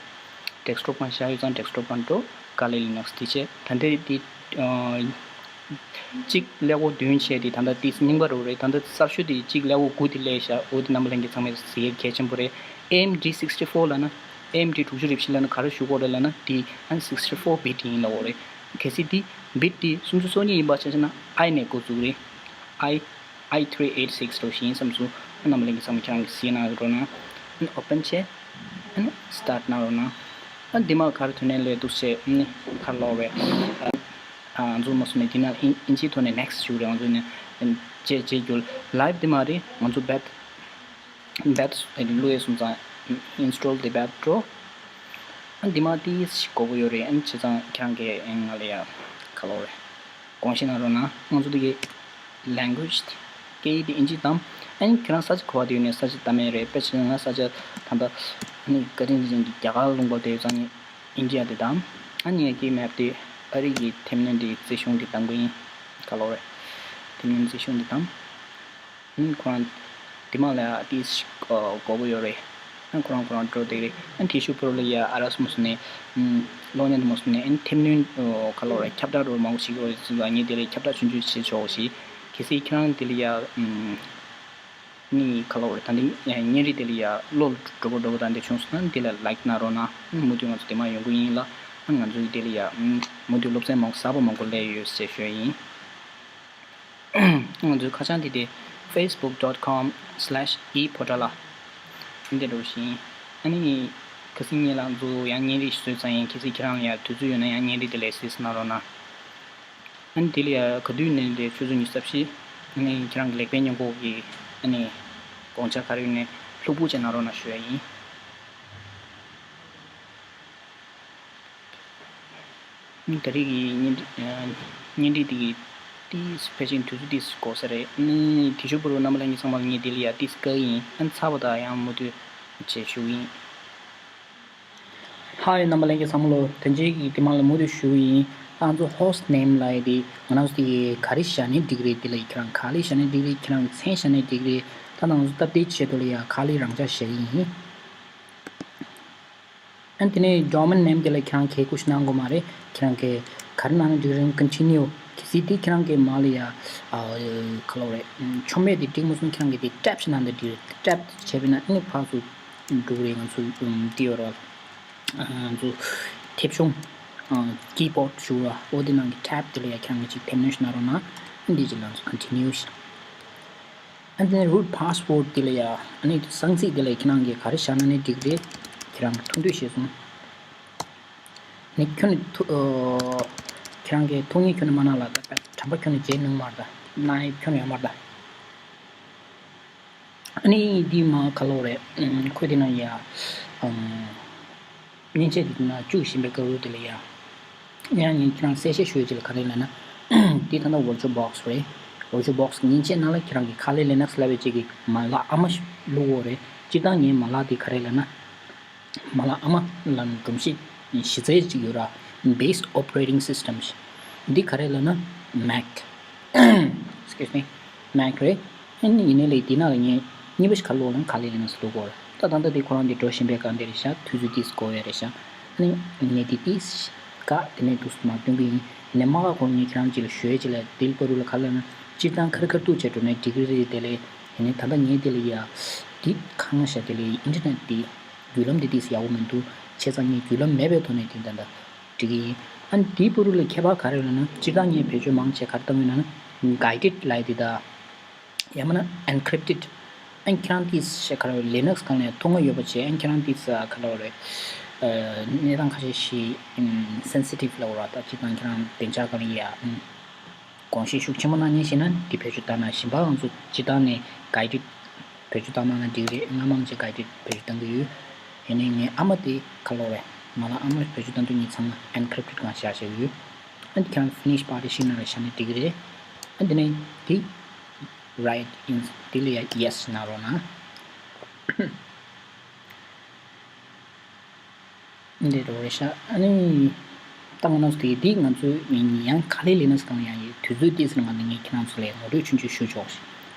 ཌེསྐ་ཊོབ་སྒང་བཞག་ཡོད་ཙང་ཌེསྐ་ཊོབ་སྒང་འགྲོ། Kali Linux་དེ་བྱས། ད་ལྟའི་དེ་ཨ་གཅིག་ཀླད་ཀོར་བདུན་བྱས་དེ་ད་ལྟ་དེ་རྙིང་པ་རུ་རེད། ད་ལྟ་གསར་ཤོས་དེ་གཅིག་ཀླད་ཀོར་དགུ་དེ་སླེབས་ཤག་འོ་དེ་རྣམ་པ་ལྷན་རྒྱས་ཚང་མས་གཟིགས་ཡ་གལ་ཆེན་པོ་རེད། ཨེ་ཨེམ་ཌི་སིགས་ཊི་ཕོར་ལབ་ན་ཨེ་ཨེམ་ཌི་དྲུག་ཅུ་རེ་བཞི་ལབ་ན་ག་རེ་ཞུ་དགོས་རེད་ལབ་ན་དེ་ཨ་སིགས་ཊི་ཕོར་བིཊ་ཡིན་ལབ་དགོས་རེད། གལ་སྲིད་དེ་བིཊ་དེ་སུམ་ཅུ་སོ་གཉིས་ཡིན་པ་ཆ་བཞག་ན་ཨའི་ནས་འགོ་འཛུགས་རེད། ཨའི་ཨའི་ཐི་རི་ཨེཊ་སིགས་འགྲོ་བཞིན་བསམ་སོང་། རྣམ་པ་ལྷན་རྒྱས་ཚང་མ་ཁྱེད་རང་གིས་གཟིགས་གནང་རོགས་གནང་། ཨོ་པན་བྱས། ཨ་ནི་སི་ཊཱར་ཊི་གནང་རོགས་གནང་། ཨ་འདི་མ་ག་རེ་ཐོན་ནས་ལས་འདུག་བྱས་ཨ་ནི་ཁ་ལོ་བས། ཨ་ང་ཚོ་མ་སུ་ནས་འདི་ན་ཨིན་ཨིན་ཇིའི་ཐོག་ནས་ནེག་སི་ཊི་ཞུ་རེད། ང་ཚོ་ནས་བྱས་བྱས་རྒྱུ་ལའིབ་འདི་མ་རེད། ང་ཚོ་བེད་བེད་བླུགས་ཡས་སོང་ཙང་ཨིན་སི་ཊོལ་འདི་བེད་འགྲོ། ཨ་འདི་མ་ཏིས་ཞིག་དགོས་པོ་ཡོད་རེད། ཨ་ནི་བྱས་ཙང་ཁྱེད་རང་གིས་ཨ་ང་ལ་ཡ་ཁ་ལོ་རེད། དགོངས་བཞེས་གནང་རོགས་གནང་། ང་ཚོ་འདི་གའི་ལེང་གུ་ཨེཇ་སྐད་ཡིག་དེ་ཨིན་ཇི་བདམས། ཨ་ནི་ཁྱེད་རང་ས་ཆ་ག་པར་དུ་ཡོད་ནས་ས་ཆ་བདམས་ཡས་རེད། དཔེ་བྱས་ན་ང་ས་ཆ་ད་ལྟ་ཨ་ནི་བཀའ་དྲིན་ཅན་གྱི་རྒྱ་གར་ལུང་པ་དེ་ཡོད་ཙང་ངས་ཨིན་ཇི་ཡ་དེ་བདམས། ཨ་ནི་ངས་ཀྱི་མེབ་དེ་ཨ་རི་གི་མཐེབ་གནོན་དེ་རྩིས་གཞུང་དེ་བདམས་གི་ཡིན། ཁ་ལོ་རེད། མཐེབ་གནོན་རྩིས་གཞུང་དེ་བདམས། ཨང་ཁོ་རང་དེ་མ་ལ་ཏིས་ཞིག་དགོས་པོ་ཡོད་རེད། ཨང་ཁོ་རང་ཁོ་རང་འགྲོ་བསྡད་རེད། ཨང་དེ་ཤུ་པུར་ལ་ཡ་ཨ་ར་སུ་མ་སུ་ནས་གློག་བརྙན་དུ་མ་སུ་ནས་ཨང་མཐེབ་གནོན་ཁ་ལོ་རེད། ཁྱབ་བསྒྲགས་འགྲོ་མང་པོ་ཞིག་ཡོད་རེད། ང་ཉིད་དེ་ལས་ཁྱབ་བསྒྲགས་ཆུང་ཆུང་བྱེད་ཆོག་ཞིག་གལ་སྲིད་ཁྱེད་རང་དེ་ལ་ཡ་ ནི་ག་ལ་བར་ད་འདི་བརྙན་རིས་དེ་ལ་ཡ་བློ་འགྲོ་གི་འགྲོ་གི་ད་འདི་བྱུང་སོང་ན་འདི་ལ་ལའིཀ་གནང་རོགས་གནང་། མུ་མཐུད་ང་ཚོ་དེ་མ་ཡོང་གི་ཡིན་ལ། ང་ཚོའི་དེ་ལ་ཡ་མུ་མཐུད་སློབ་ཚན་མང་གསར་པ་མང་པོ་སླེབས་ཡོད་ཟེར་ཞུ་ཡ་ཡིན། ང་ཚོའི་ཁ་བྱང་འདི་དེ་facebook dot com slash e potala འདི་འགྲོ་བཞིན། ཨ་ནི་ཁ་སང་ཉིན་ལ་ང་ཚོ་ཡང་བརྙན་རིས་བཟོས་ཚར་ཡིན། གལ་སྲིད་ཁྱེད་རང་ལ་ཡང་དུས་ཚོད་ཡོད་ན་ཡང་བརྙན་རིས་དེ་ལ་གཟིགས་གནང་རོགས་གནང་། ཨ་ནི་དེ་ལ་ཡ་ག་དུས་ནས་དེ་ཆུ་ཚོད་ཉི་ཤུ་རྩ་བཞི། ཨ་ནི་ཁྱེད་རང་གི་ལེགས་སྤེལ་ཉིན་གུང་གི་ཨ་ནི་དགོང་ཆ་ག་རེ་ཡོད་ནས་ལྷུག་པོ་བྱས་གནང་རོགས་གནང་ཞུ་ཡ་ཡིན། ཨ་ནི་ད་རེས་ཀྱི་བརྙན་བརྙན་རིས་དེ་གི་ཏིས་ཕལ་ཆེར་དུས་ཚོད་ཏིས་འགོར་ས་རེད། ཨ་ནི་དེ་ཞུ་བུ་རུ་རྣམ་པ་ལྷན་རྒྱས་ཚང་མ་ལ་ངས་དེ་ལ་ཡ་ཏིས་བཀའ་ཡིན། ཨ་ནི་ཚར་བ་དང་ཡང་མུ་མཐུད་བྱས་ཞུ་གི་ཡིན། ཧའི་རྣམ་པ་ལྷན་རྒྱས་ཚང་མ་ལོ། དེ་རྗེས་ཀྱི་དེ་མ་ལ་མུ་མཐུད་ཞུ་གི་ཡིན། ང་ཚོ་ཧོ་སི་ཊི་ནེམ་ལབ་ཡ་དེ་ང་རང་ཚོ་དེ་ག་རེ་བཞག་ནའི་འགྲིག་རེད། དེ་ལ་ཁྱེད་རང་ག་ལེ་བཞག་ནའི་འགྲིག་རེད། ཁྱེད་རང་མཚན་བཞག་ནའི་འགྲིག་རེད། ད་ང་ཚོ་སྟབས་བདེའི་ཆེད་དུ་ལ་ཡ་ག་ལེ་རང་འཇགས་བཞག་གི་ཡིན། ཨ་ནི་དེ་ནས་ཌོ་མེན་ནེམ་དེ་ལ་ཁྱེད་རང་གིས་ཀུ་ཤི་གནང་དགོས་མ་རེད། ཁྱེད་རང་གིས་ག་རེ་གནང་ན་འགྲིག་རེད། ཀོན་ཊི་ནིའུ། གལ་སྲིད་དེ་ཁྱེད་རང་གིས་མ་ལ་ཡ་ཨ་ག་ལབ་རེད། ཆོ་མེད་དེ་འགྲིག་མ་སོང་ཁྱེད་རང་གིས་དེ་ཊེབ་ཞིག་གནང་དང་འགྲིག་རེད། ཊེབ་བྱས་པས་ན་ཨ་ནི་ཕར་ཚུར་འགྲོ་གི་རེད། ང་ཚོ་ཨམ་དེ་ཡོད་རེད་བ། ང་ཚོ་མཐེབ་གཞོང་ཀི་བྷོཌ་ཞུ་བ་འོ་དེ་ནང་གི་ཊེབ་དེ་ལ་ཡ་ཁྱེད་རང་གིས་ཅིག་མཐེབ་གནོན་ཞིག་གནང་རོགས་གནང་། ཨ་ནི་དེ་ཅིག་ལ་ང་ཚོ་ཀོན་ཊི་ནིའུ་ཞིག་ཨ་ནི་རུ་ཊི་ཕཱ་སི་ཝར་ཌི་དེ་ལ་ཡ་ཨ་ནི་གསང་ཚིག་དེ་ལ་ཡ་ཁྱེད་རང་གིས་ག་རེ་བཞག་ན་ནི་འགྲིག་རེད། ཁྱེད་རང་གིས་ཐུགས་འདོད་བཞེས་སོང་། ནི་ཁྱོད་ནི་ཐུ་ཨ་ཁྱེད་རང་གིས་ཐུགས་མཉེས་ཁྱོད་ནི་མ་གནང་ལ་ད་དྲན་པ་ཁྱོད་ནི་བརྗེད་གནང་མ་རེད་ད། གནང་ཡ་ཁྱོད་ནི་ཡོད་མ་རེད་ད། ཨ་ནི་འདི་མ་ག་ལབ་རེད། ཁོས་དེ་ན་ཡ་ཨམ། མཉེན་ཆས་དེ་ན་བཅུག་བཞིན་པའི་སྐབས་རུ་དེ་ལ་ཡ། ཡང་ངས་ཁྱེད་རང་གསལ་བཤད་ཞུ་ཡ་ཅིག་ལ་ག་རེ་ལབ་ན། འདི་ད་ལྟ་ཝར་ཅུ་ཝལ་བྷོག་སི་རེད། ཝར་ཅུ་ཝལ་བྷོག་སི་མཉེན་ཆས་ནང་ལ་ཁྱེད་རང་གི་ཁ་ལི་ལི་ནག་སི་ལབ་པའི་ཅིག་གི་མ་ལག་ཨ་མ་ཞིག་བླུག་ཡོད་རེད། སྤྱིར་བཏང་ངའི་མ་ལག་དེ་ག་རེ་ལབ་ན། མ་ལག་ཨ་མ་ལ་སྒྲོམ་གཞི་གཞི་རྩའི་ཅིག་ཡོད་ར། Base Operating System ཞིག་འདི་ག་རེ་ལབ་ན། མེག Excuse me. མེག་རེད། ཨ་ནི་ཡིན་ནའི་ལས་འདི་ནང་ལ་ངས་གཉིས་པ་ཞིག་ག་བླུགས་ལབ་ན་ཁ་ལི་ལི་ནག་སི་བླུག་དགོས་རེད། ད་ད་ལྟ་འདི་ཁོ་རང་འདི་འགྲོ་བཞིན་པའི་སྒང་འདི་རེད་ཤག་དུས་ཚོད་ཏིས་འགོར་ཡ་རེད་ཤག་ཨ་ནི་ངས་འདི་ཏིས་བཀག་དེ་ནས་འདུག་མ་སྟོན་གི་ཡིན། ཡིན་ནའི་མ་བཀག་གོང་ངས་ཁྱེད་རང་ཅིག་ལ་ཞུ་ཡ་ཅིག་ལ་འདི་ལ་བར་དུ་ལ་ག་ལབ་ན་སྤྱིར་བཏང་ཁ་རི་ཁ་ཐུག་བྱས་འགྲོ་ནའི་འགྲིག་གི་རེད། དེ་ལས་ཡིན་ནའི་ད་ལྟ་ངས་དེ་ལ་ཡ་འདི་ཁང་ཤ་དེ་ལ་ཨིན་ཊར་ནེཊ་འདི་བརྒྱུད་ལམ་འདི་ཏིས་ཡག་པོ་མི་འདུག་བྱས་ཙང་ངས་བརྒྱུད་ལམ་མེད་པའི་ཐོག་ནས་དེ་ད་ལྟ་འགྲིག་གི་ཡིན། ཨ་ནི་དེའི་བར་དུ་ལ་ཁྱད་པར་ག་རེ་ལབ་ན་སྤྱིར་བཏང་ངས་བེད་སྤྱོད་མང་ཆེ་ག་རེ་བཏང་ཡོད་ན་ན་གའི་ཌེཌ་ལབ་ཡ་དེ་དང་། ཡང་མིན་ན་ཨེན་ཀྲིབ་ཊེཌ། ཨ་ནི་ཁྱེད་རང་དེ་ཤ་ག་རེ་ལི་ནག་སི་སྒང་ལ་ཐོ་ངོ་ཡོད་པ་བྱས། ཨ་ནི་ཁྱེད་རང་དེ་ས་ག་རེ་རེད། གནས་སྟངས་ཁ་ཤས་ཤིག་སེན་སི་ཊིབ་ལབ་དགོས་ར། ད་སྤྱིར་བཏང་ཁྱེད་རང་བདེ་འཇགས་སྒང་ལ་ཡ་དགོངས་བཞེས་ཤུགས་ཆེན་པོ་གནང་མཁན་ཞིག་ན་དེ་བེད་སྤྱོད་བཏང་ན། གཞན་པ་ང་ཚོ་སྤྱིར་བཏང་ནས་གའི་ཌེཌ་བེད་སྤྱོད་བཏང་གནང་ན་འགྲིག་རེད། ང་མང་ཆེ་གའི་ཌེཌ་བེད་སྤྱོད་བཏང་གི་ཡོད། ཡིན་ནའི་ངའི་ཨ་མ་དེ་ག་ལབ་རེད། མ་ལག་ཨ་མ་བེད་སྤྱོད་བཏང་དུས་ངས་ཚང་མ་ཨེན་ཀྲིབ་ཊེཌ་སྒང་བཞག་བཞག་གི་ཡོད། ཨ་ནི་ཁྱེད་རང་ཕི་ནིཤ་པར་ཊི་ཤན་ནང་ལ་བཞག་ན་འགྲིག་གི་རེད། ཨ་དེ་ནས་དེ་རའིཊ་ཨིན་དེ་ལ་ཡ་ཡེ་སི་གནང་རོགས་གནང་། འདི་རོ་རེ་ཤ་ཨ་ནི་ཏང་ནག་དེ་དེ་ང་ཚོའི་ཡང་ཁ་ལི་ལི་ནག་སི་སྒང་ཡང་ཡོད། དུས་ཚོད་ཏིས་ང་ནི་ངས་ཁྱེད་རང་ཚོ་ལ་ངོ་སྤྲོད་ཆུང་ཆུང་ཞུ་ཆོག་ཞིག་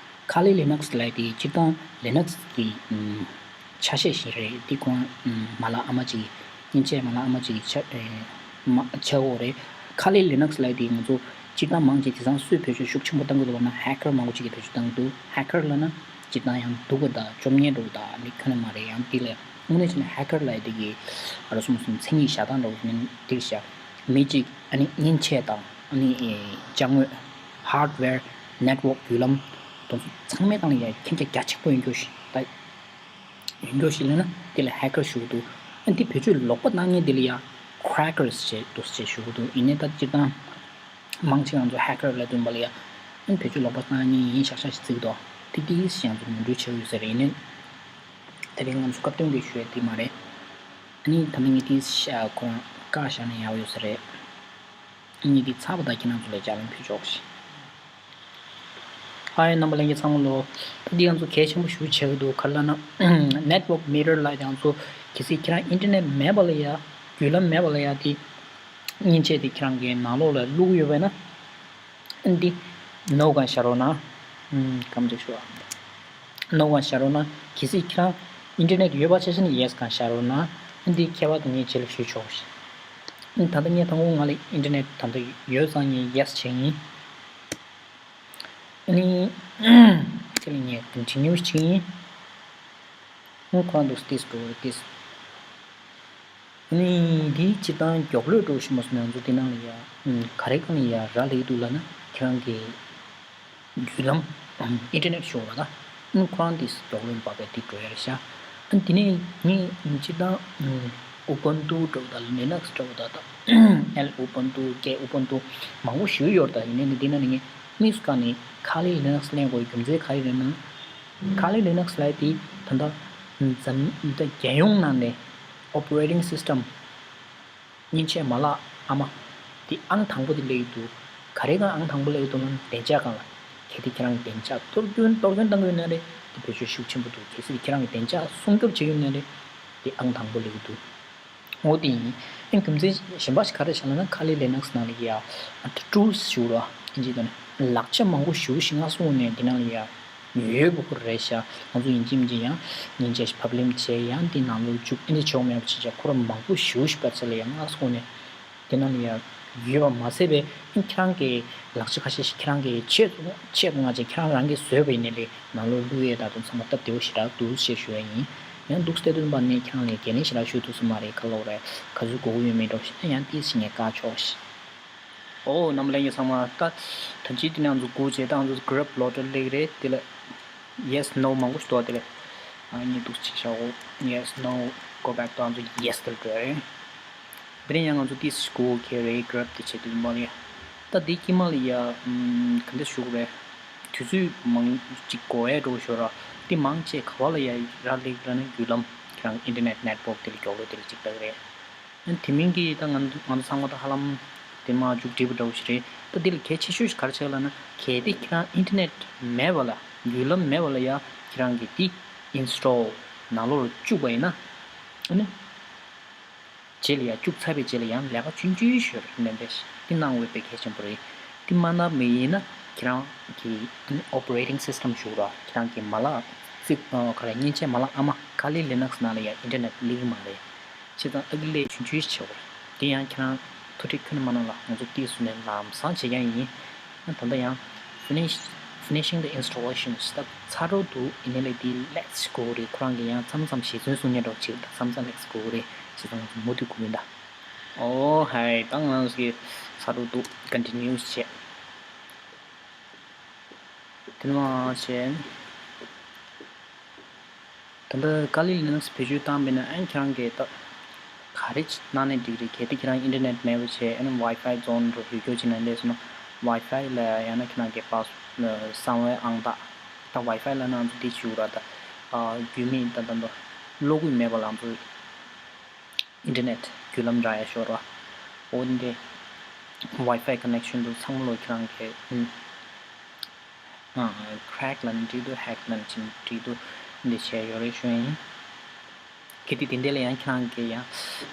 ཁ་ལི་ལི་ནག་སི་ལབ་དེ་སྤྱིར་བཏང་ལི་ནག་སི་གི་ཆ་ཤས་ཤིག་རེད། དེ་ཁོང་མ་ལག་ཨ་མ་ཅིག་མཉེན་ཆས་མ་ལག་ཨ་མ་ཅིག་ཆ་མ་ཆ་འོ་རེད། ཁ་ལི་ལི་ནག་སི་ལབ་དེ་ང་ཚོ་སྤྱིར་བཏང་མང་ཆེ་དེང་སང་སུས་བེད་སྤྱོད་ཤུགས་ཆེན་པོ་བཏང་གི་འདུག་ལབ་ན་ཧེ་ཀར་མང་པོ་ཅིག་གིས་བེད་སྤྱོད་བཏང་གི་འདུག་ཧེ་ཀར་ལབ་ན་སྤྱིར་བཏང་ཡང་སྡུག་གི་དང་བཅོམ་ངན་འགྲོ་གི་དང་མི་ཁ་ན་མ་རེད། ཡང་དེ་ལས་དངོས་གནས་བྱས་ན་ཧེ་ཀར་ལབ་དེ་གི་ཨ་རོ་སོང་སོང་མཚན་ཉིད་བཞག་སྟངས་འདྲ་བོ་མིན་དེ་བཞག་མི་གཅིག་ཨ་ནི་མཉེན་ཆས་དང་ཨ་ནི་ཅ་དངོས་ཧར་ཌི་ཝེར་ནེཊ་ཝོག་བརྒྱུད་ལམ་དེ་ཚོ་ཚང་མའི་སྟེང་ལ་ཡང་མཁྱེན་རྒྱ་རྒྱ་ཆེན་པོ་ཡོད་རྒྱུ་ཞིག་ད། ཡོད་མགྱོགས་ཤིག་ལབ་ན་དེ་ལ་ཧེ་ཀར་ཞུ་གི་འདུག་ཨ་འདི་བེད་སྤྱོད་ལོག་པ་གནང་མཁན་དེ་ལ་ཡ་ཁེ་རེ་ཀར་སི་ཞེས་འདུག་ཅེས་ཞུ་གི་འདུག་ཡིན་ནའི་ད་སྤྱིར་བཏང་མང་ཆེ་ང་ཚོ་ཧེ་ཀར་ལབ་དུས་པ་ལ་ཡ་ཨ་ནི་བེད་སྤྱོད་ལོག་པ་གནང་མཁན་ཡིན་ཤག་ཤག་ཞིག་བརྩི་གི་འདུག་དེ་ཏིས་ང་ཚོ་ངོ་སྤྲོད་བྱེད་ཀྱི་ཡོད་ས་རེད། ཡིན་ནའི་དེ་རིང་ང་ཚོ་སྐབས་དོན་གྱི་ཞུ་ཡ་དེ་མ་རེད། ཨ་ནི་ད་ནི་ངས་ཏིས་ཤ་ཁོ་རང་བཀག་བཞག་ན་ཡག་ཡོད་ས་རེད། ཨ་ནི་འདི་ཚར་བ་དང་ཁྱེད་རང་ཚོ་ལ་ལྗགས་ལན་ཕུལ་ཆོག་ཞིག་ཧའི་རྣམ་པ་ལྷན་རྒྱས་ཚང་མ་ལོ། ད་འདི་ང་ཚོ་གལ་ཆེན་པོ་ཞིག་བྱེད་ཀྱི་འདུག་ག་རེ་ལབ་ན་ནེཊ་ཝོག་མི་ཊར་ལབ་ཡ་ང་ཚོ་གལ་སྲིད་ཁྱེད་རང་ཨིན་ཊར་ནེཊ་མེད་པ་ལ་ཡ་བརྒྱུད་ལམ་མེད་པ་ལ་ཡ་དེ་མཉེན་ཆས་དེ་ཁྱེད་རང་གི་ནང་ལོགས་ལ་བླུགས་ཡོད་པས་ན་ཨ་འདི་ནོ་སྒང་བཞག་རོགས་གནང་། ཨམ་སྐམ་ཅིག་ཞུ་བ། ནོ་སྒང་བཞག་རོགས་གནང་། གལ་སྲིད་ཁྱེད་རང་ཨིན་ཊར་ནེཊ་ཡོད་པ་ཆ་བཞག་ན་ཡེ་སི་སྒང་བཞག་རོགས་གནང་། ཨ་འདི་ཁྱད་པར་དེ་ངས་རྗེས་ལ་ཞུས་ཆོག་ཞིག་ཨ་ད་ལྟ་ངས་དང་པོ་ང་ལ་ཨིན་ཊར་ནེཊ་ད་ལྟ་ཡོད་ཙང་ངས་ཡེ་སི་བྱས་ཡིན། ཨ་ནི། དེ་ལ་ངས་continue་བྱེད་ཀྱི་ཡིན། ཨང་ཁོ་རང་འདུག་ཏིས་འགྲོ་ཏིས། ཨ་ནི་འདིའི་སྤྱིར་བཏང་མགྱོགས་ལོས་འགྲོ་ཞུ་མ་སོང་ན་ང་ཚོ་འདི་ནང་ལ་ཡ་ག་རེ་གང་ལ་ཡ་རག་ལས་འདུག་ལབ་ན། ཁྱེད་རང་གི་བརྒྱུད་ལམ་ཨིན་ཊར་ནེཊ་ཤོར་བ་ལ་ཨང་ཁོ་རང་འདི་མགྱོགས་ལོས་འབབ་པའི་འདི་འགྲོ་ཡ་རེད་ཤག་ཨ་ནི་དེ་ནས་ངས་སྤྱིར་བཏང་ཨུ་བུན་ཏུ་འདྲ་བོ་དང་ལི་ནག་སི་འདྲ་བོ་དང་ཨེལ་ཨུ་བུན་ཏུ་ཀེ་ཨུ་བུན་ཏུ་མང་པོ་ཞིག་ཡོད་རེད། ད་ཡིན་ནའི་འདི་ནང་ནས་ངས་དམིགས་སུ་བཀར་ནས་ཁ་ལི་ལི་ནག་སི་ལེན་དགོས་རྒྱུ་མཚན་ག་རེ་རེད་ན། ཁ་ལི་ལི་ནག་སི་ལབ་ཡ་དེ་ད་ལྟ་འཛམ་ད་རྒྱལ་ཡོངས་ནང་ནས་operating system མཉེན་ཆས་མ་ལག་ཨ་མ་དེ་ཨང་དང་པོ་དེ་སླེབས་ཀྱི་འདུག་ག་རེ་གང་ཨང་དང་པོ་སླེབས་ཀྱི་འདུག་ལབ་ན་བདེ་འཇགས་སྒང་ལ། གལ་ཏེ་ཁྱེད་རང་གི་བདེ་འཇགས་གཏོར་སྐྱོན་གཏོར་སྐྱོན་བཏང་གི་ཡོད་ན་རེད། དེ་བེད་སྤྱོད་ཤུགས་ཆེན་པོ་འདུག་གལ་སྲིད་ཁྱེད་རང་གི་བདེ་འཇགས་སྲུང་སྐྱོབ་བྱེད་ཀྱི་ཡོད་ན་རེད། དེ་ཨང་དང་པོ་སླེབས་ཀྱི་འདུག་འོ་དེ་ཡིན། ཨ་རྒྱུ་མཚན་གཞན་པ་ཞིག་ག་རེ་བྱས་ལབ་ན། ཁ་ལི་ལི་ནག་སི་ནང་ལ་ཡ་ཨ་ཊུལ་སི་ཞུ་ར་ཨིན་ཇི་དང་ནི་ལག་ཆ་མང་པོ་ཞེ་པོ་ཞིག་སྔ་སོ་ནས་འདི་ནང་ལ་ཡ་ཡོད་པ་ཁོ་རེད་ཤག་ང་ཚོ་ཡིན་གཅིག་མིན་གཅིག་ཡང་མཉེན་ཆས་ཕབ་ལེན་བྱས་ཡང་འདི་ནང་ལོགས་བཅུག་ཨ་ནི་ཆོག་མེད་པ་བྱས་ཤག་ཁོ་ར་མང་པོ་ཞེ་པོ་ཞིག་པ་ཚོ་ལ་ཡ་སྔ་སོ་ནས་འདི་ནང་ལ་ཡ་ཡོད་པ་མ་ཟད་པའི་ཨ་ཁྱེད་རང་གི་ལག་ཆ་ཁ་ཤས་ཤིག་ཁྱེད་རང་གི་ཆེད་དུ་ཆེད་དུ་མངགས་བྱས་ཁྱེད་རང་རང་གིས་བཟོས་པ་ཡིན་ནའི་ལས་ནང་ལོགས་བླུག་ཡས་ད་དུང་ཚང་མ་སྟབས་བདེ་པོ་ཞེ་དྲག་འདུག་ཅེས་ཞུ་ཡ་ཡིན། ཡང་འདུག་སྟེ་དུས་ཚོད་ནས་ཁྱེད་རང་ལ་འགན་ལེན་ཞེ་དྲག་ཞུ་ཐུབ་ས་མ་རེད། ཁ་ལོ་རེད། ག་ཚོད་དགོས་ཀྱི་ཡོད་མེད་འགྲོ་ཞེ་ན་ཡང་ཏིས་ཞིག་ངས་བཀག་ཆོག་ཞེས། ཨོ་རྣམ་པ་ལྷན་རྒྱས་ཚང་མ་ད་ད་ཅི་དེ་ནས་ང་ཚོ་སྒུག་བྱས་ད་ང་ཚོ་གུ་རབ་ལོ་ཊར་སླེབས་རེད། དེ་ལ་yes no མང་པོ་ཞིག་འདུག་དེ་ལ་ཨ་ནི་འདུག་ཅེས་བྱའོ། Yes no go back to ང་ཚོ་yes དེ་ལ་འགྲོ་ཡ་རེད། དེ་རིང་ཡང་ང་ཚོ་ཏིས་སྒུག་གི་རེད། གུ་རབ་དེ་བྱེད་དུས་མ་ལ་ཡ་ད་འདི་དཀྱིལ་མ་ལ་ཡ་ག་འདྲ་ཞུ་དགོས་རེད། དུས་ཚོད་མང་ཅིག་འགོར་ཡ་འགྲོ་ཞོར་ར་དེ་མང་ཆེ་ག་བ་ལ་ཡ་རག་ལས་ར་ན་བརྒྱུད་ལམ་ཁྱེད་རང་internet network དེ་ལ་མགྱོགས་ལོས་དེ་ལ་ཅིག་ལྟ་གི་རེད། ཨ་དེ་མིན་གྱི་ད་ང་ང་ཚོ་ཚང་མ་ད་ཧ་ལམ་དེ་མ་མཇུག་སྒྲིལ་པ་འདྲ་བོ་ཞིག་རེད། ད་དེ་ལ་གལ་ཆེ་ཤོས་ཤིག་ག་རེ་ཆགས་ལབ་ན་གལ་ཏེ་ཁྱེད་རང་internet མེད་པ་ལ་བརྒྱུད་ལམ་མེད་པ་ལ་ཡ་ཁྱེད་རང་གི་དེ་install ནང་ལོགས་ལ་བཅུག་པ་ཡིན་ན་ཨ་ནི། རྗེས་ལ་ཡང་བཅུག་ཚར་བའི་རྗེས་ལ་ཡང་ལས་ཀ་ཆུང་ཆུང་ཞིག་ཡོད་རེད། ནན་ཏན་ཞིག་འདི་གནང་དགོས་དཔེ་གལ་ཆེན་པོ་རེད། འདི་མ་གནང་བ་ཡིན་ན་ཁྱེད་རང་གི་operating system ཞུ་ར་ཁྱེད་རང་གི་མ་ལག་རྩིག་ག་རེ་མཉེན་ཆས་མ་ལག་ཨ་མ་Kali Linux ནང་ལ་ཡང་internet སླེབས་ཀྱི་མ་རེད། བྱས་ཙང་ཨ་ཀི་ལས་ཆུང་ཆུང་ཞིག་བྱེད་དགོས་རེད། དེ་ཡང་ཁྱེད་རང་ཐུགས་ཁྲལ་ཁྱོན་ནས་མ་གནང་ལ་ང་ཚོ་ཏིས་སུ་ནས་ལམ་སང་བྱེད་ཀྱང་ཡིན། ད་ལྟ་ཡང་finish finishing the installation ད་ཚར་འགྲོ་འདུག་ཡིན་ནའི་ལས་དེ་let's go རེད། ཁོ་རང་གི་ཡང་མཚམས་མཚམས་ཞེ་མཚམས་གསུང་ཉན་འདྲ་བོ་ཅིག་ད་མཚམས་མཚམས་let's go རེད། བྱས་ཙང་ང་ཚོ་མུ་མཐུད་སྒུག་ཡིན་ད། ཨོ་ཧའི་ད་ང་རང་ཚོ་གི་ཚར་འགྲོ་འདུག continue བྱས། དེ་ནས་མ་བྱས། ད་ལྟ་Kali Linux བེད་སྤྱོད་བཏང་པས་ན་ཨ་ཁྱེད་རང་གིས་ད་ག་རེ་གནང་ནས་འགྲིག་རེད། གལ་ཏེ་ཁྱེད་རང་internet མེད་པ་བྱས་ཨ་ནི་Wi-Fi zone འགྲོ་ཡོད་སྐྱོ་ཅིག་ན་སླེབས་སོང་ན་Wi-Fi ལ་ཡང་ན་ཁྱེད་རང་གི་pass གསང་བའི་ཨང་རྟགས་ད་Wi-Fi ལ་ནང་ཚོ་འདི་བྱེད་དགོས་ར། ད་རྒྱུས་མེད་ད་ད་ད་གློག་སྐུད་མེད་པ་ལ་ང་ཚོ་internet བརྒྱུད་ལམ་རག་ཡ་ཤོར་བ། འོ་འདི་Wi-Fi connection དུ་ཚང་མ་ལོ་ཁྱེད་རང་གི་ཨ་crack ལབ་ན་འགྲིག་འདུག hack ལབ་ན་འགྲིག་འདུག་འདི་བྱས་ཡོད་རེད་ཞུ་ཡ་ཡིན། གལ་ཏེ་དེ་འདྲ་ལ་ཡང་ཁྱེད་རང་གི་ཡང་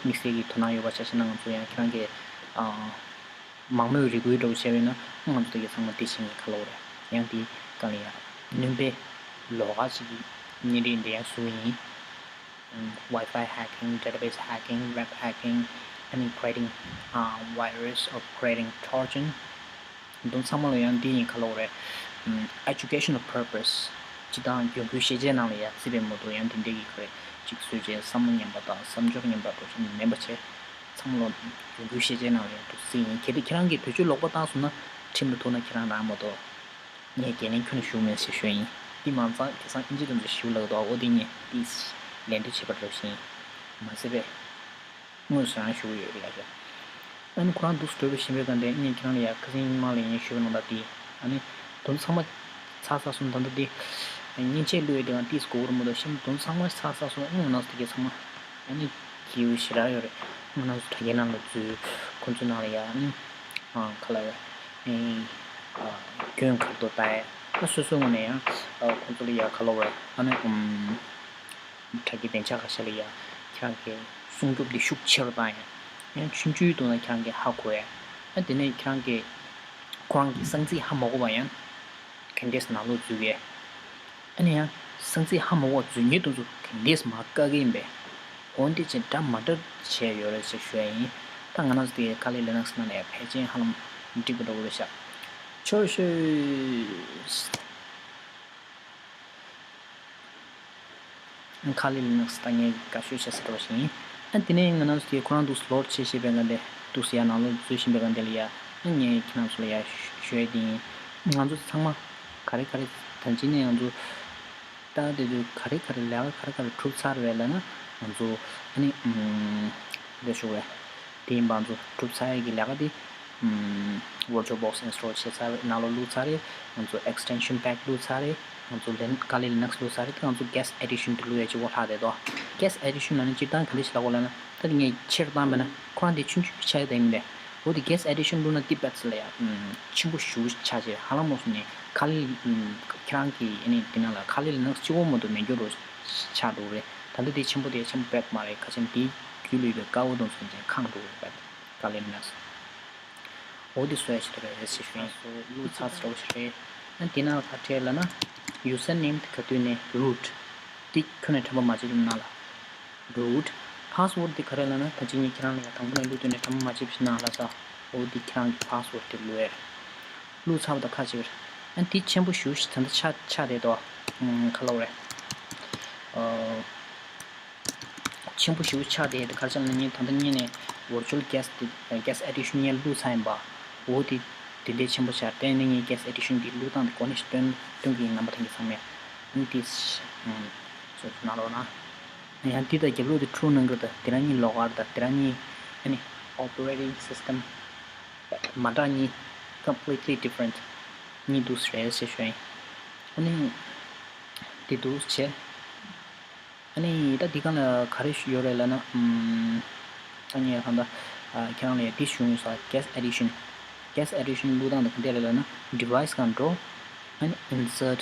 དམིགས་བསལ་གྱི་དོ་སྣང་ཡོད་པ་ཆ་བཞག་ན་ང་ཚོ་ཡང་ཁྱེད་རང་གི་མང་མོས་རེ་སྐུལ་འདྲ་བོ་བྱས་པ་ཡིན་ན་ང་ཚོ་དེ་གའི་ཚང་མ་དེ་བྱེད་མཁན་ག་ལ་འོ་རེད། ཡང་དེའི་སྒང་ལ་ཡང་སྣོན་པའི་ལོགས་ཀ་ཞིག་གི་བརྙན་རིས་འདི་ཡང་བཟོ་གི་ཡིན། Wi-Fi hacking, database hacking, web hacking, and creating uh, virus or creating Trojan. འདི་ཚང་མ་ལ་ཡང་འདི་ཡིན་ག་ལ་འོ་རེད། Educational purpose ཅི་དང་གྱོང་གུན་ཤེས་བྱའི་ནང་ལ་ཡང་རྩིས་པའི་མོ་ཏོ་ཡང་དེ་འདྲའི་གི་ག་རེ་ཅིག་བཟོས་བྱས་བསམ་བློ་ངན་པ་དང་བསམ་སྦྱོར་ངན་པ་འགྲོ་བཞིན་མིན་པ་བྱས་ཚང་མ་ལ་གྱོང་གུན་ཤེས་བྱའི་ནང་ལ་ཡང་འདུག་སྲིད་ཡིན། གལ་ཏེ་ཁྱེད་རང་གིས་བེད་སྤྱོད་ལོག་པ་བཏང་སོང་ན་ཁྲིམས་ལ་ཐུག་ན་ཁྱེད་རང་རང་མོ་ཏོ། ངས་འགན་ལེན་ཁྱོན་ནས་ཞུ་མེད་ཟེར་ཞུ་ཡིན། འདི་མང་ཚང་ཁ་སང་ཨིན་ཇི་དང་ཚོ་ཞུ་ལག་དོ་འོ་འདི་ངས་ཏིས་ལན་དུ་བྱེད་པར་རོགས་ཞིང་མ་ཟེར་བས། དངོས་སུ་རང་ཞུ་གི་ཡོད་རེད་ལ་ཞོ། ཨ་ནི་ཁོ་རང་འདུག་སྤྲོད་པའི་ཞིང་པའི་སྒང་དེ་ངས་ཁྱེད་རང་ལ་ཡ་ཁ་སང་ཉི་མ་ལ་ཡིན་ཞུ་བ་ནང་ལ་དེ་ཨ་ནི་དོན་ཚང་མ་ཚར་ཚར་སོང་། ད་ལྟ་དེ་མཉེན་ཆས་བླུགས་ཡོད་དེ་གང་ཏིས་གོ་བར་མོ་དང་ཤིན་དོན་ཚང་མ་ཚར་ཚར་སོང་། ཨ་ནི་ང་ནང་སུ་དེ་གས་ཚང་མ་ཨ་ནི་སྐྱིད་པོ་ཞེ་དྲག་ཡོད་རེད། ང་ནང་སུ་དྲ་རྒྱའི་ནང་ལ་འཛུལ་ཁོང་ཚོའི་ནང་ལ་ཡ་ཨ་ནི་ཨ་ཁ་ལ་ཡ་ཨེ་ཨ་སྐྱོན་གར་དོ་ལྟ་ཡ་ཨ་སོ་སོའི་ངོས་ནས་ཡང་ཨ་ཁོང་ཚོ་ལ་ཡ་ཁ་ལོ་བ་ཨ་ནི་ཨུམ་དྲ་རྒྱའི་སྡིངས་ཆ་ཁ་ཤས་ལ་ཡ་ཁྱེད་རང་གི་སྲུང་སྐྱོབ་འདི་ཤུགས་ཆེ་རུ་བཏང་ཡ་ཡང་ཆུང་ཆུང་དུ་ན་ཁྱེད་རང་གི་ཧ་གོ་ཡ་ཨ་དེ་ནས་ཁྱེད་རང་གི་ཁོ་རང་གི་གསང་ཚིག་ཧ་མ་གོ་བ་ཡང་གན་དེས་ནང་ལོགས་འཛུལ་གས། ཨ་ནི་ཡང་གསང་ཚིག་ཧ་མ་གོ་འཛུལ་ཉེས་དུ་འཛུལ་གན་དེས་མ་བཀག་གི་ཡིན་པས། འོན་ཏེ་ཅི་འདྲ་མ་འདྲ་བྱས་ཡོད་རེད་ཟེར་ཞུ་ཡ་ཡིན། ད་ང་རང་ཚོ་དེ་Kali Linux ནང་ནས་ཕལ་ཆེར་ཧ་ལམ་འགྲིག་པ་འདྲ་བོ་རེད་ཤག་ཆོས་ཤོད། Kali Linux ད་ངས་དགའ་ཤོས་བྱེད་ས་འདྲ་བ་ཞིག་ཡིན། ཨ་དེ་ནས་ང་རང་ཚོ་དེ་ཁོ་རང་འདུག་སེ་ལོཌ་བྱེད་བྱེད་པའི་སྒང་དེ་འདུག་སེ་ཡར་ནང་ལོགས་འཛུལ་བཞིན་པའི་སྒང་དེ་ལ་ཡ། ཨ་ངས་ཁྱེད་རང་ཚོ་ལ་ཡ་ཞུ་ཡ་དེ་ཡིན། ང་ཚོ་ཚང་མ་ག་རེ་ག་རེ་ད་ཅི་ནས་ང་ཚོ་ད་དེ་དུས་ག་རེ་ག་རེ་ལས་ཀ་ག་རེ་ག་རེ་གྲུབ་ཚར་བས་ལབ་ན། ང་ཚོ་ཨ་ནི་ཨམ་ལས་ཞུ་བས། དེ་ཡིན་པ་ང་ཚོ་གྲུབ་ཚར་ཡས་ཀྱི་ལས་ཀ་དེ། ཨམ་VirtualBox install བྱས་ཚར་རེད། ནང་ལོགས་བླུགས་ཚར་རེད། ང་ཚོ་extension pack བླུགས་ཚར་རེད། ང་ཚོ་Lin- Kali Linux བླུགས་ཚར་རེད། ད་ང་ཚོ Guest Edition དེ་བླུགས་ཡས་གཅིག་པོ་ལྷག་བསྡད་དོ། Guest Edition ལབ་ན་སྤྱིར་བཏང་ག་འདྲ་ཞིག་ལབ་དགོས་ལབ་ན། ད་དེ་ངས་ཆེར་བཏང་བས་ན་ཁོ་རང་དེ་ཆུང་ཆུང་ཆགས་ཡས་ད་ཡིན་པས། འོ་དེ་Guest Edition བླུགས་ན་དེ་པད་ཚེ་ལ་ཡ་ཨམ་ཆེན་པོ་ཞེ་པོ་ཆགས་བྱས་ཧ་ལམ་མོ་སོང་ནས་Kali ཨམ་ཁྱེད་རང་གི་ཨ་ནི་དེ་ནང་ལ་Kali Linux གཅིག་པོ་མ་གཏོགས་མེད་རྒྱུ་རུ་ཆགས་འགྲོ་གི་རེད། ད་ལྟ་དེ་ཆེན་པོ་དེ་ཆེན་པོ་དཔེ་མ་རེད། ཁ་ཆེམས་དེའི་རྒྱུད་ལ་ཡོད་པའི་ཀ་བོ་དང་མཚོན་ཅན་ཁེངས་འགྲོ་གི་རེད། Kali Linux འོ་དེ་བཟོ་ཡ་ཞིག་རེད་ཟེར་ཞུ་ཡིན། བླུགས་ཚར་ཚར་བ་ཞིག་རེད། ཨ་དེ་ནང་ག་རེ་ལབ་ན། Username དེ་ག་དུས་ནས་root དེ་ཁྱོན་ནས་འགྲེམས་པ་མ་བྱེད་ཀྱི་ནང་ལ། Root password དེ་ག་རེ་ལབ་ན། ད་ཅི་ངས་ཁྱེད་རང་ལ་ཡ་དང་པོ་ནས་བླུགས་དུས་ནས་འགྲེམས་པ་མ་བྱེད་ཞིག་ནང་ལ་ས། འོ་དེ་ཁྱེད་རང་གི་password དེ་བླུགས་ཡ་རེད། བླུགས་ཚར་བ་དང་ཁ་ཕྱེ་གི་རེད། ཨ་དེ་ཆེན་པོ་ཞེ་པོ་ཞིག་ད་ལྟ་ཆགས་ཆགས་བསྡད་དོ། ཨ་ག་ལབ་དགོས་རེད། ཨ། ཆེན་པོ་ཞེ་པོ་ཆགས་བསྡད་དེ་ག་རེ་ཆགས་ལབ་ན། ངས་ད་ལྟ་ཉིད་ནས་Virtual Guest དེ་Guest Edition ངས་བླུགས་ཚར་ཡིན་པ། འོ་དེ་དེ་འདྲའི་ཆེན་པོ་ཆགས། དེ་ནས་ངས་Guest Edition དེ་བླུགས་སྟངས་དེ་གོ་གནས་ཤིག་སྟོན་སྟོན་གྱི་ཡིན། རྣམ་པ་ཐེངས་ཀྱི་ཚང་མས་ཨ་ནི་དེ་ཨམ་ཚོ་གནང་རོགས་གནང་། ཡང་འདི་དང་རྒྱབ་ལོགས་དེ་True གནང་གི་རེད། ད་དེ་རང་གཉིས་ལོགས་ཀ་རེད། ད་དེ་རང་གཉིས་ཨ་ནི་operating system མ་འདྲ་གཉིས། Completely different གཉིས་འདུག་སེ་རེད་ཟེར་ཞུ་ཡིན། ཨ་ནི་དེ་འདུག་སེ་བྱས། ཨ་ནི་ད་འདི་སྒང་ལ་ག་རེ་ཡོད་རེད་ལབ་ན། ཨམ། ད་ངས་གང་ལྟར་ཨ་ཁྱེད་རང་ལ་ཡ་འདི་ཞུ་ཡིན་ས། Guest Edition Guest Edition བླུགས་སྟངས་དེ་ག་འདྲ་རེད་ལབ་ན། Device སྒང་འགྲོ། ཨ་ནི་Insert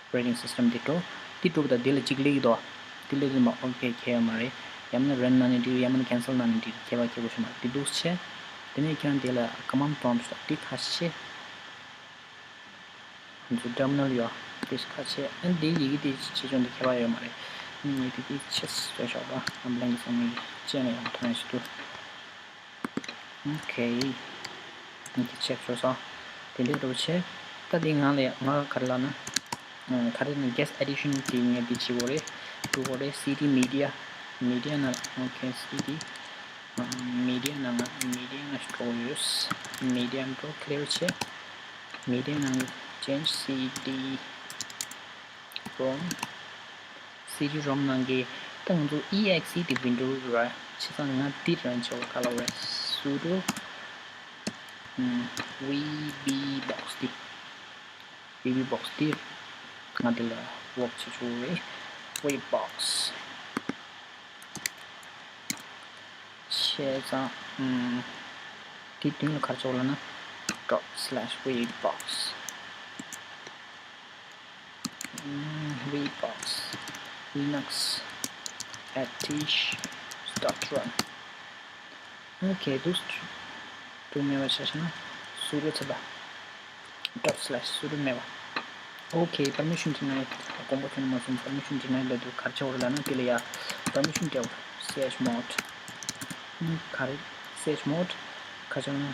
Operating System འདི་འགྲོ། འདི་འགྲོ་བ་དང་འདི་ལ་གཅིག་སླེབས་ཀྱི་འདུག་འདི་སླེབས་དུས་མ་ཨོ་ཁེ་ཁྱད་ཡོད་མ་རེད། ཡང་མིན་ན་Run གནང་ནས་འགྲིག་ཡང་མིན་ན་Cancel གནང་ནས་འགྲིག་ཁྱད་པར་ཁྱད་པར་ཞིག་མ་རེད། འདི་འདུག་སེ་བྱས། དེ་ནས་ཁྱེད་རང་འདི་ལ་Command Prompt ཞིག་འདུག་འདི་ཁ་ཕྱེ། ང་ཚོ་terminal ཡོད། དེ་ཁ་ཕྱེ། ཨ་འདི་ཡི་གེ་དེ་ཕྱེ་ཆོག་འདི་ཁྱད་པར་ཡོད་མ་རེད། ངས་དེ་དེ་ཕྱེ་བཟོས་ཆོག་པ། ཨམ་ལན་གྱི་ཚང་མས་ཅེ་ན་ཡང་མཐོང་ཡ་ཞིག་འདུག་ཨོ་ཁེ། འདི་ཕྱེ་བཟོས་སོང་། དེ་འདྲའི་འདྲ་བོ་བྱས། ད་འདི་ང་ལ་ང་ག་རེ་ལབ་ན། ཨ་ག་རེ་ནི་Guest Edition དེ་ངས་འདི་བྱེད་དགོས་རེད། འགྲོ་དགོས་རེད། Cd Media Media ནང་ཨོ་ཁེ་Cd Media ནང་ང་Media ནང་ཞིག་འགྲོ་ཡོད། Media འགྲོ་clear བྱས། Media ནང་change CD ROM CD ROM ནང་གི་ད་ང་ཚོ་exe དེ་window རེད། བྱས་ཙང་ང་འདི་run བྱེད་པ་ག་ལབ་རེད། sudo ཨམ་vbbox དེ་vbbox དེ་ང་འདི་ལ་work བྱེད་ཆོག་རེད། vbox བྱས་ཙང་ཨམ་དེ་མདུན་ལ་ག་རེ་བྱེད་དགོས་ལབ་ན། dot slash vbox ཨམ་vbox linux at tish dot run ཨོ་ཁེ། འདུག་སེ་མེད་པ་བྱས་ན་sudo བྱས་པ། dot slash sudo མེད་པ། ཨོ་ཁེ། permission denied དགོངས་པ་ཁྱོན་ནས་མ་ཚོམ། permission denied ལབ་དུས་ག་རེ་བྱེད་དགོས་རེད་ལབ་ན། དེ་ལ་ཡ་permission སྤྲད་དགོས། chmod ཨམ་ག་རེ་chmod ག་རེ་བྱེད་དགོས་ན།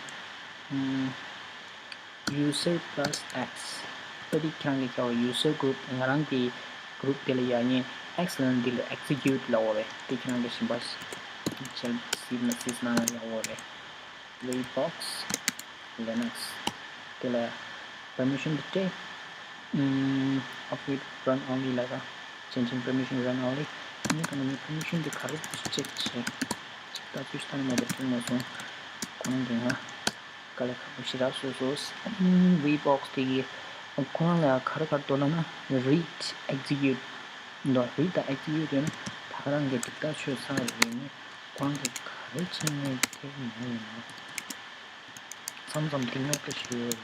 ཨམ་user plus x ད་འདི་ཁྱེད་རང་གི་ཁྱེད་པར་user group ང་རང་གི་group དེ་ལ་ཡ་ངས་x ལབ་ན་འདི་ལ་execute ལབ་དགོས་རེད། དེ་ཁྱེད་རང་གི་གཞན་པ་ཅེལ་སི་མ་སིས་ནང་ལ་ཡ་དགོས་རེད། vbox linux དེ་ལ་permission འདི་སྤྲད། ཨམ་update run only ལབ་ན། change in permission run only ངས་ག་ནས་ངས་permission འདི་ག་རེ་check བྱེད། ཅིག་ལྟ་ཚུལ་ཞིག་ད་ནི་མ་གཏོགས་ཐོན་མ་སོང་། ཁོ་རང་གི་ང་དཀའ་ལས་ཁག་པོ་ཞེ་དྲག་བཟོས་སོང་། vbox དེ་གི་ཁོ་རང་ལ་ག་རེ་ག་རེ་འདུག་ལབ་ན། read execute འདུག read དང་execute ཡོད་ན་ད་ག་རང་གི་སྒྲིག་ཐག་ཆོད་ཚར་རེད། ཡིན་ནའི་ཁོ་རང་གི་ག་རེ་བྱས་ནས་དེ་མ་ཡིན་ན། མཚམས་མཚམས་དེ་རྙོག་དྲ་ཞིག་ཡོད་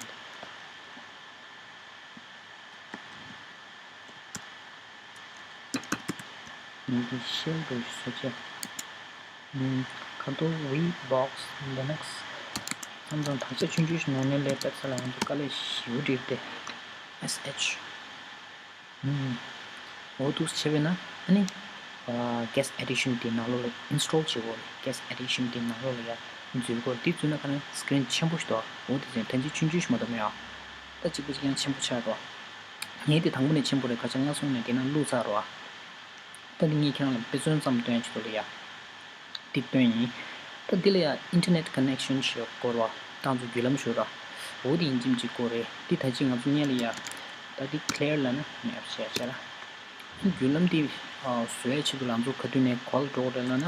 རེད། འདི་ཤེལ་དུ་བཟོ་བྱས། ཁ་ཐོར་vbox linux མཚམས་མཚམས་དག་ཆ་ཆུང་ཆུང་ཞིག་ནང་ནས་ལས་པད་ས་ལ་ང་ཚོ་དཀའ་ལས་ཞེ་པོ་འགྲིག་སྟེ། sh འོ་འདུག་བྱས་པས་ན་ཨ་ནི། Guest Edition དེ་ནང་ལོགས་ལ་install བྱེད་དགོས་རེད། Guest Edition དེ་ནང་ལོགས་ལ་ཡ་འཛུལ་དགོས་རེད། དེ་འཛུལ་ན་ག་ནས་screen ཆེན་པོ་ཞིག་འདུག་འོ་དེ་ཚོ་ཐེངས་གཅིག་ཆུང་ཆུང་ཞིག་མ་གཏོགས་མེད་ཨ། ད་གཅིག་པ་གཅིག་རྐྱང་ཆེན་པོ་ཆགས་འགྲོ། ངས་དེ་དང་པོ་ནས་ཆེན་པོ་རེད། ཁ་ཆེམས་ལྔ་གསུམ་ནས་དེ་ནང་བླུགས་ཚར་རོ་ཨ། ད་འདི་ངས་ཁྱེད་རང་ལ་དཔེ་མཚོན་ཙམ་སྟོན་ཆེད་དུ་ལ་ཡ། འདི་སྟོན་ཡིན། ད་འདི་ལ་ཡ་internet connection ཞེས་སྐོར་བ་ཏང་ཚོ་བརྒྱུད་ལམ་ཞུ་ར། འོ་འདི་ཡིན་གཅིག་མིན་གཅིག་སྐོར་རེད། འདི་ད་ཅི་ང་ཚོ་སྔོན་ལ་ཡ། ད་འདི་clear ལ་ན་map བྱས་བྱས་ར། བརྒྱུད་ལམ་འདི་བཟོ་ཡ་ཆེད་དུ་ང་ཚོ་ག་དུས་ནས་ག་ལ་འགྲོ་དགོས་རེད་ལབ་ན།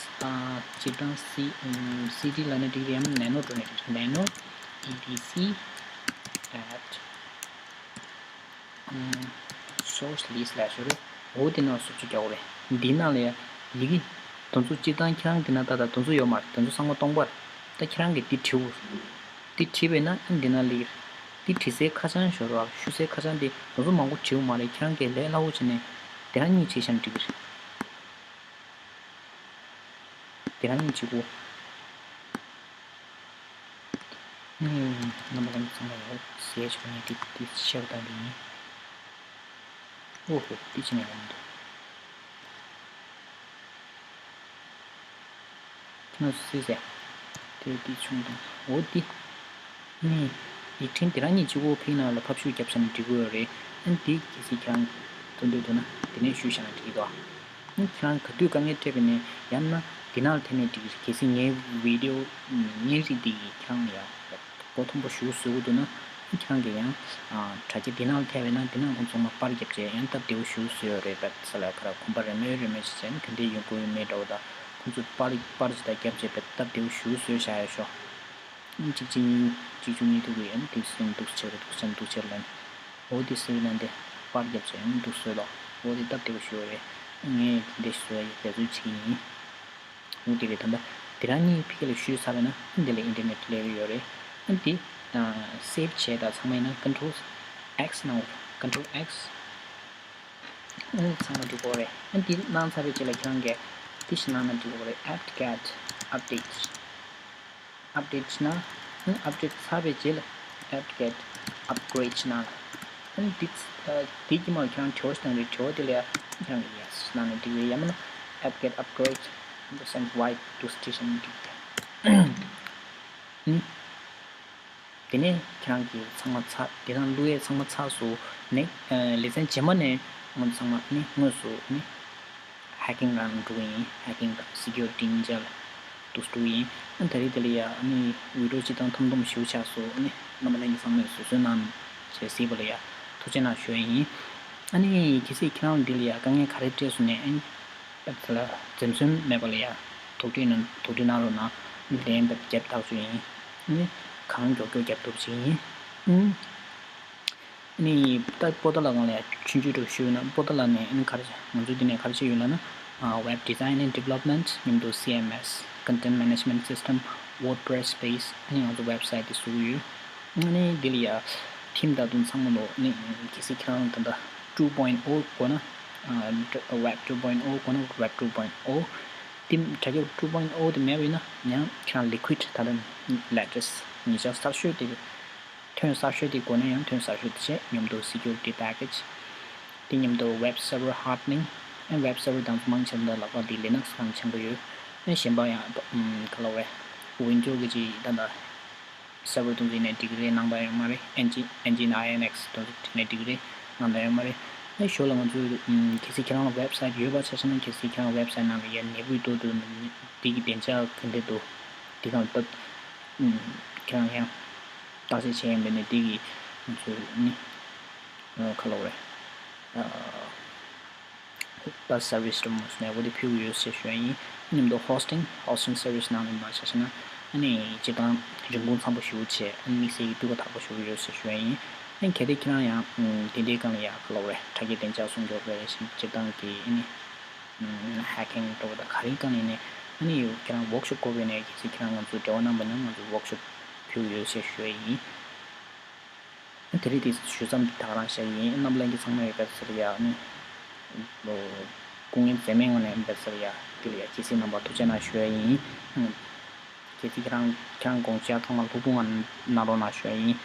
སྤྱིར་བཏང་C city ལབ་ན་འགྲིག་རེད། ཡང་ན་nano འགྲོ་ན་འགྲིག་རེད། nano E D C at source list ལབ་ཞུ་རེད། འོ་དེ་ནང་སུབ་ཅིག་རྒྱག་དགོས་རེད། འདི་ནང་ལ་ཡ་ཡི་གེ་དེ་ཚོ་སྤྱིར་བཏང་ཁྱེད་རང་འདི་ན་ད་ལྟ་དེ་ཚོ་ཡོད་མ་རེད། དེ་ཚོ་ཚང་མ་སྟོང་པ་རེད། ད་ཁྱེད་རང་གིས་འདི་བྲིའོ། འདི་བྲིས་པས་ན་ཨ་འདི་ན་ལིར། འདི་བྲིས་སའི་ཁ་བྱང་ཞོར་བ་ཞུ་སའི་ཁ་བྱང་འདི་དེ་ཚོ་མང་པོ་བྲིའོ་མ་རེད། ཁྱེད་རང་གིས་ལས་སླ་བོ་བྱས་ནས་དེ་རང་གཉིས་བྲིས་བཞག་ན་འགྲིག་གི་རེད། དེ་རང་གཉིས་བྲིས་གོ། ཨུམ། རྣམ་པ་ལྷན་རྒྱས་ཚང་མ་ལ་ཟས་ཆོག་ནས་འདི་འདི་ཤར་བཏང་གི་ཡིན། ཨོ་ཧོ་འདི་ཕྱི་ནས་འོང་འདུག་ཁྱེད་རང་ཚོ་གཟིགས་ཟེར། དེ་དེ་ཆུང་དང་འོ་དེ། ནི། ཡིག་ཕྲེང་དེ་རང་ཉིད་གཅིག་པོ་ཕིག་ནང་ལ་ཕབ་བཤུས་བརྒྱབ་བྱས་ནས་འབྲི་དགོས་ཡོད་རེད། ཨ་ནི་དེ་གལ་སྲིད་ཁྱེད་རང་འདོད་འདོད་འདུག་ན་དེ་ནས་བཤུས་བཞག་ན་འགྲིག་གི་འདུག་ཨ་ནི་ཁྱེད་རང་ག་དུས་དཀའ་ངལ་འཕྲད་པ་ཡིན་ནའི་ཡང་ན་དེ་ནང་ལ་འཐེན་ནས་འགྲིག་གི་རེད། གལ་སྲིད་ངའི་བི་ཌིའོ་བརྙན་རིས་འདི་ཡིས་ཁྱེད་རང་ལ་ཡང་། མགོ་འཐོམ་པོ་ཞེ་པོ་བཟོ་གི་འདུག་ན། ཁྱེད་རང་གིས་ཡང་། དྲ་རྒྱ་འདི་ནང་ཐེབས་པས་ན་འདི་ནང་ཁོང་ཚང་མ་པར་བརྒྱབ་བྱས་ཡང་སྟབས་བདེ་པོ་ཞེ་པོ་བཟོས་ཡོད་རེད། བེད་ས་ལ་ཁ་ར་གོམ་པ་རེ་མོས་རེ་མོས་བྱས་བྱས་ན་ག་འདྲས་ཡོང་གི་ཡོད་མེད་འདྲ་བོ་དང་ཁོང་ཚོས་པར་པར་ཅིག་དང་བརྒྱབ་བྱས་བེད་སྟབས་བདེ་པོ་ཞེ་པོ་བཟོས་བཞག་ཡོད་ཤོག་གཅིག་གཅིག་གཉིས་གཅིག་བཅུ་གཉིས་ཐུག་གི་ཡང་དེབ་སེམས་འདུག་ཆེ་རུ་འདུག་སེམས་འདུག་ཆེ་རུ་ལ་ནི། འོ་དེ་སེམས་ལ་འདི་པར་བརྒྱབ་བྱས་ཡང་འདུག་བཟོས་ལོ། འོ་དེ་སྟབས་བདེ་པོ་ཞེ་པོ་རེད། ངས་དེ་འདྲས་བཟོས་ཡ་ཡི་འབད་རྩོལ་བྱེད་ཀྱི་ཡིན། འོ་དེ་རེད། ད་ལྟ་དེ་རང་གཉིས་ཕ་གི་ལ་བཤུས་ཚར་བས་ན་འདི་ལ་ཨིན་ཊར་ནེཊ་སླེབས་ཀྱི་ཡོད་རེད། ཨ་འདི་སེབ་བྱས་དང་ཚང་མ་ཡིན་ན་ཀོན་ཊོལ་ཨེག་སི་ནང་ཀོན་ཊོལ་ཨེག་སི་ཨ་ཚང་མ་འགྲིག་གོ་རེད། ཨ་འདི་གནང་ཚར་བའི་རྗེས་ལ་ཁྱེད་རང་གིས་འདི་ཞིག་གནང་ན་འགྲིག་གོ་རེད། apt-get update update ན་update ཚར་བའི་རྗེས་ལ་apt-get upgrade གནང་ལ། ཨ་ནི་འདི་འདི་གི་མར་ཁྱེད་རང་དྲི་བ་ཞིག་བཏང་རེད། དྲི་བ་དེ་ལ་ཡ་ཁྱེད་རང་གིས་ཡེ་སི་གནང་ན་འགྲིག་རེད། ཡང་མིན་ན་apt-get upgrade send right to station འགྲིག་རེད། ཨ་ནི་དེ་ནས་ཁྱེད་རང་གིས་ཚང་མ་ཚར། དེ་དང་བླུགས་ཡས་ཚང་མ་ཚར་སོང་ནས། ལེ་ཚན་རྗེས་མ་ནས་ང་ཚང་མ་ནི་དངོས་སུ་ནི་ཧེག་ཀིང་རང་འགྲོ་གི་ཡིན། ཧེག་ཀིང་དང་སི་ཀིའུ་རི་ཊི་ཉིན་ཇ་ལ་འདུག་འགྲོ་གི་ཡིན། ཨ་ད་རེས་དེ་ལ་ཡ་ནི་བི་ཌིའོ་སྤྱིར་བཏང་ཐུང་ཐུང་ཞིག་ཆགས་སོང་ནི། རྣམ་པ་ལྷན་རྒྱས་ཚང་མས་བཟོད་བཟོད་གནང་བྱས་གཟིགས་པ་ལ་ཡ་ཐུགས་རྗེ་གནང་ཞུ་ཡ་ཡིན། ཨ་ནི་གལ་སྲིད་ཁྱེད་རང་འདི་ལ་ཡ་དཀའ་ངལ་ག་རེ་འཕྲད་སོང་ནས་ཨ་ནི། ད་ལ་འཛེམ་ཟོན་མེད་པ་ལ་ཡ། དོགས་འདྲི་གནང་དོགས་འདྲི་གནང་རོགས་གནང་། ལན་བརྒྱབ་ཐག་ཆོད་ཡིན། ཨ་ནི་གང་མགྱོགས་མགྱོགས་བརྒྱབ་ཐུབ་ཅིག་ཡིན། ཨ་ནི་ད་པོ་ཏཱ་ལ་སྒང་ལ་ཡ་ཆུང་ཆུང་འདྲ་ཞུས་ན་པོ་ཏཱ་ལ་ནས་ཨ་ནི་ག་རེ་ང་ཚོ་འདི་ནས་ག་རེ་བྱས་ཡོད་ལབ་ན། web design and development མཉམ་དུ་C M S content management system WordPress base ཨ་ནི་ང་ཚོ་ཝེབ་སའིཊ་དེ་བཟོ་གི་ཡོད། ཨ་ནི་འདི་ལ་ཡ་ཐིམ་ད་དུང་ཚང་མ་ལོ་ཨ་ནི་གལ་སྲིད་ཁྱེད་རང་ད་ལྟ་two point oh དགོས་ན། web two point oh དགོས་ན་web two point oh དེ་དྲ་རྒྱ་two point oh དེ་མེད་པ་ཡིན་ན་ཡང་ཁྱེད་རང་ལི་ཀུའིཌ་ད་ལྟ་ལེ་ཊེསི་ཊི་ཉེ་ཆར་གསར་ཤོས་དེ། ཐོན་གསར་ཤོས་དེ་དགོས་ན་ཡང་ཐོན་གསར་ཤོས་དེ་བྱས། མཉམ་དུ་སི་ཀིའུ་རི་ཊི་པེ་ཀེཇ་དེ་མཉམ་དུ་web server hardening ཨ་web server དང་མང་ཆེ་བ་ལག་པ་དེ་ལི་ནག་སི་གང་ཆེན་པོ་ཡོད། ཨ་གཞན་པ་ཡང་ག་ལ་བས་ཝིན་ཌོ་གི་ཅིག་ད་ལྟ་སར་ཝར་དུ་འཛིན་ནས་འགྲིག་རེད། ནང་པ་ཡོད་མ་རེད། ཨེན་ཇི་ཨེན་ཇི་ཨའི་ཨེན་ཨེག་སི་དུ་འཛིན་ནས་འགྲིག་རེད། ནང་པ་ཡོད་མ་རེད། ཨེ་ཞོར་ལ་ང་ཚོས་གལ་སྲིད་ཁྱེད་རང་ལ་ཝེབ་སའིཊ་ཡོད་པ་ཆ་བཞག་ན་གལ་སྲིད་ཁྱེད་རང་ཝེབ་སའིཊ་ནང་ལ་ཡ་ནད་འབུ་ཏོ་དུ་དེ་གི་བདེ་འཇགས་ག་འདྲ་འདུག་དེ་གང་ལྟ་ཁྱེད་རང་ཡང་བརྟག་དཔྱད་བྱས་ཡིན་པས་ནས་དེ་གི་ང་ཚོས་ནི་ག་ལ་བས། ད་སར་ཝིས་དུ་མོ་སུ་ནས་འོ་དེ་ཕུལ་གི་ཡོད་ཟེར་ཞུ་ཡ་ཡིན། མཉམ་དུ་ཧོ་སི་ཊིང་ཧོ་སི་ཊིང་སར་ཝིས་ནང་ལ་མ་ཆ་ཤེ་ན་ཨ་ནི་སྤྱིར་བཏང་རིན་གོང་འཚམ་པོ་ཞེ་པོ་བྱས། ཨ་ནི་དམིགས་བསལ་གྱི་སྤུས་ཀ་དག་པོ་ཞེ་པོ་ཡོད་ཟེར་ཞུ་ཡ་ཡིན། ཨ་ནི་གལ་ཏེ་ཁྱེད་རང་ཡང་དེ་འདྲའི་སྒང་ལ་ཡག་ག་ལ་བས་དྲ་རྒྱའི་བདེ་འཇགས་སྲུང་སྐྱོབ་རེད། སྤྱིར་བཏང་གི་ཨ་ནི་ཧེག་ཀིང་འགྲོ་བ་དང་ག་རེའི་སྒང་ལ་ཡིན་ནའི་ཨ་ནི་ཡོད་ཁྱེད་རང་ཝོག་ཤོབ་དགོས་པས་ནས་གལ་སྲིད་ཁྱེད་རང་ང་ཚོ་འབྲེལ་བ་གནང་པ་ན་ང་ཚོ་ཝོག་ཤོབ་ཕུལ་གི་ཡོད་ཟེར་ཞུ་ཡ་ཡིན། དེ་རིང་དེ་ཞུ་མཚམས་འདི་ད་ག་རང་བཞག་ཡིན། རྣམ་པ་ལྷན་རྒྱས་ཚང་མས་ག་ཟེར་ཡ་ནི། སྐུ་ངལ་འཛེམས་མེད་ངང་ནས་འབད་ཟེར་ཡ་དེ་ལ་ཡ་ཇི་སྲིད་རྣམ་པ་ཐུགས་རྗེ་གནང་ཞུ་ཡ་ཡིན། གལ་སྲིད་ཁྱེད་རང་ཁྱེད་རང་དགོངས་འཆར་ཚང་མ་ལྷུག་པོ་ངང་གནང་རོགས་གནང་ཞུ་ཡ་ཡིན།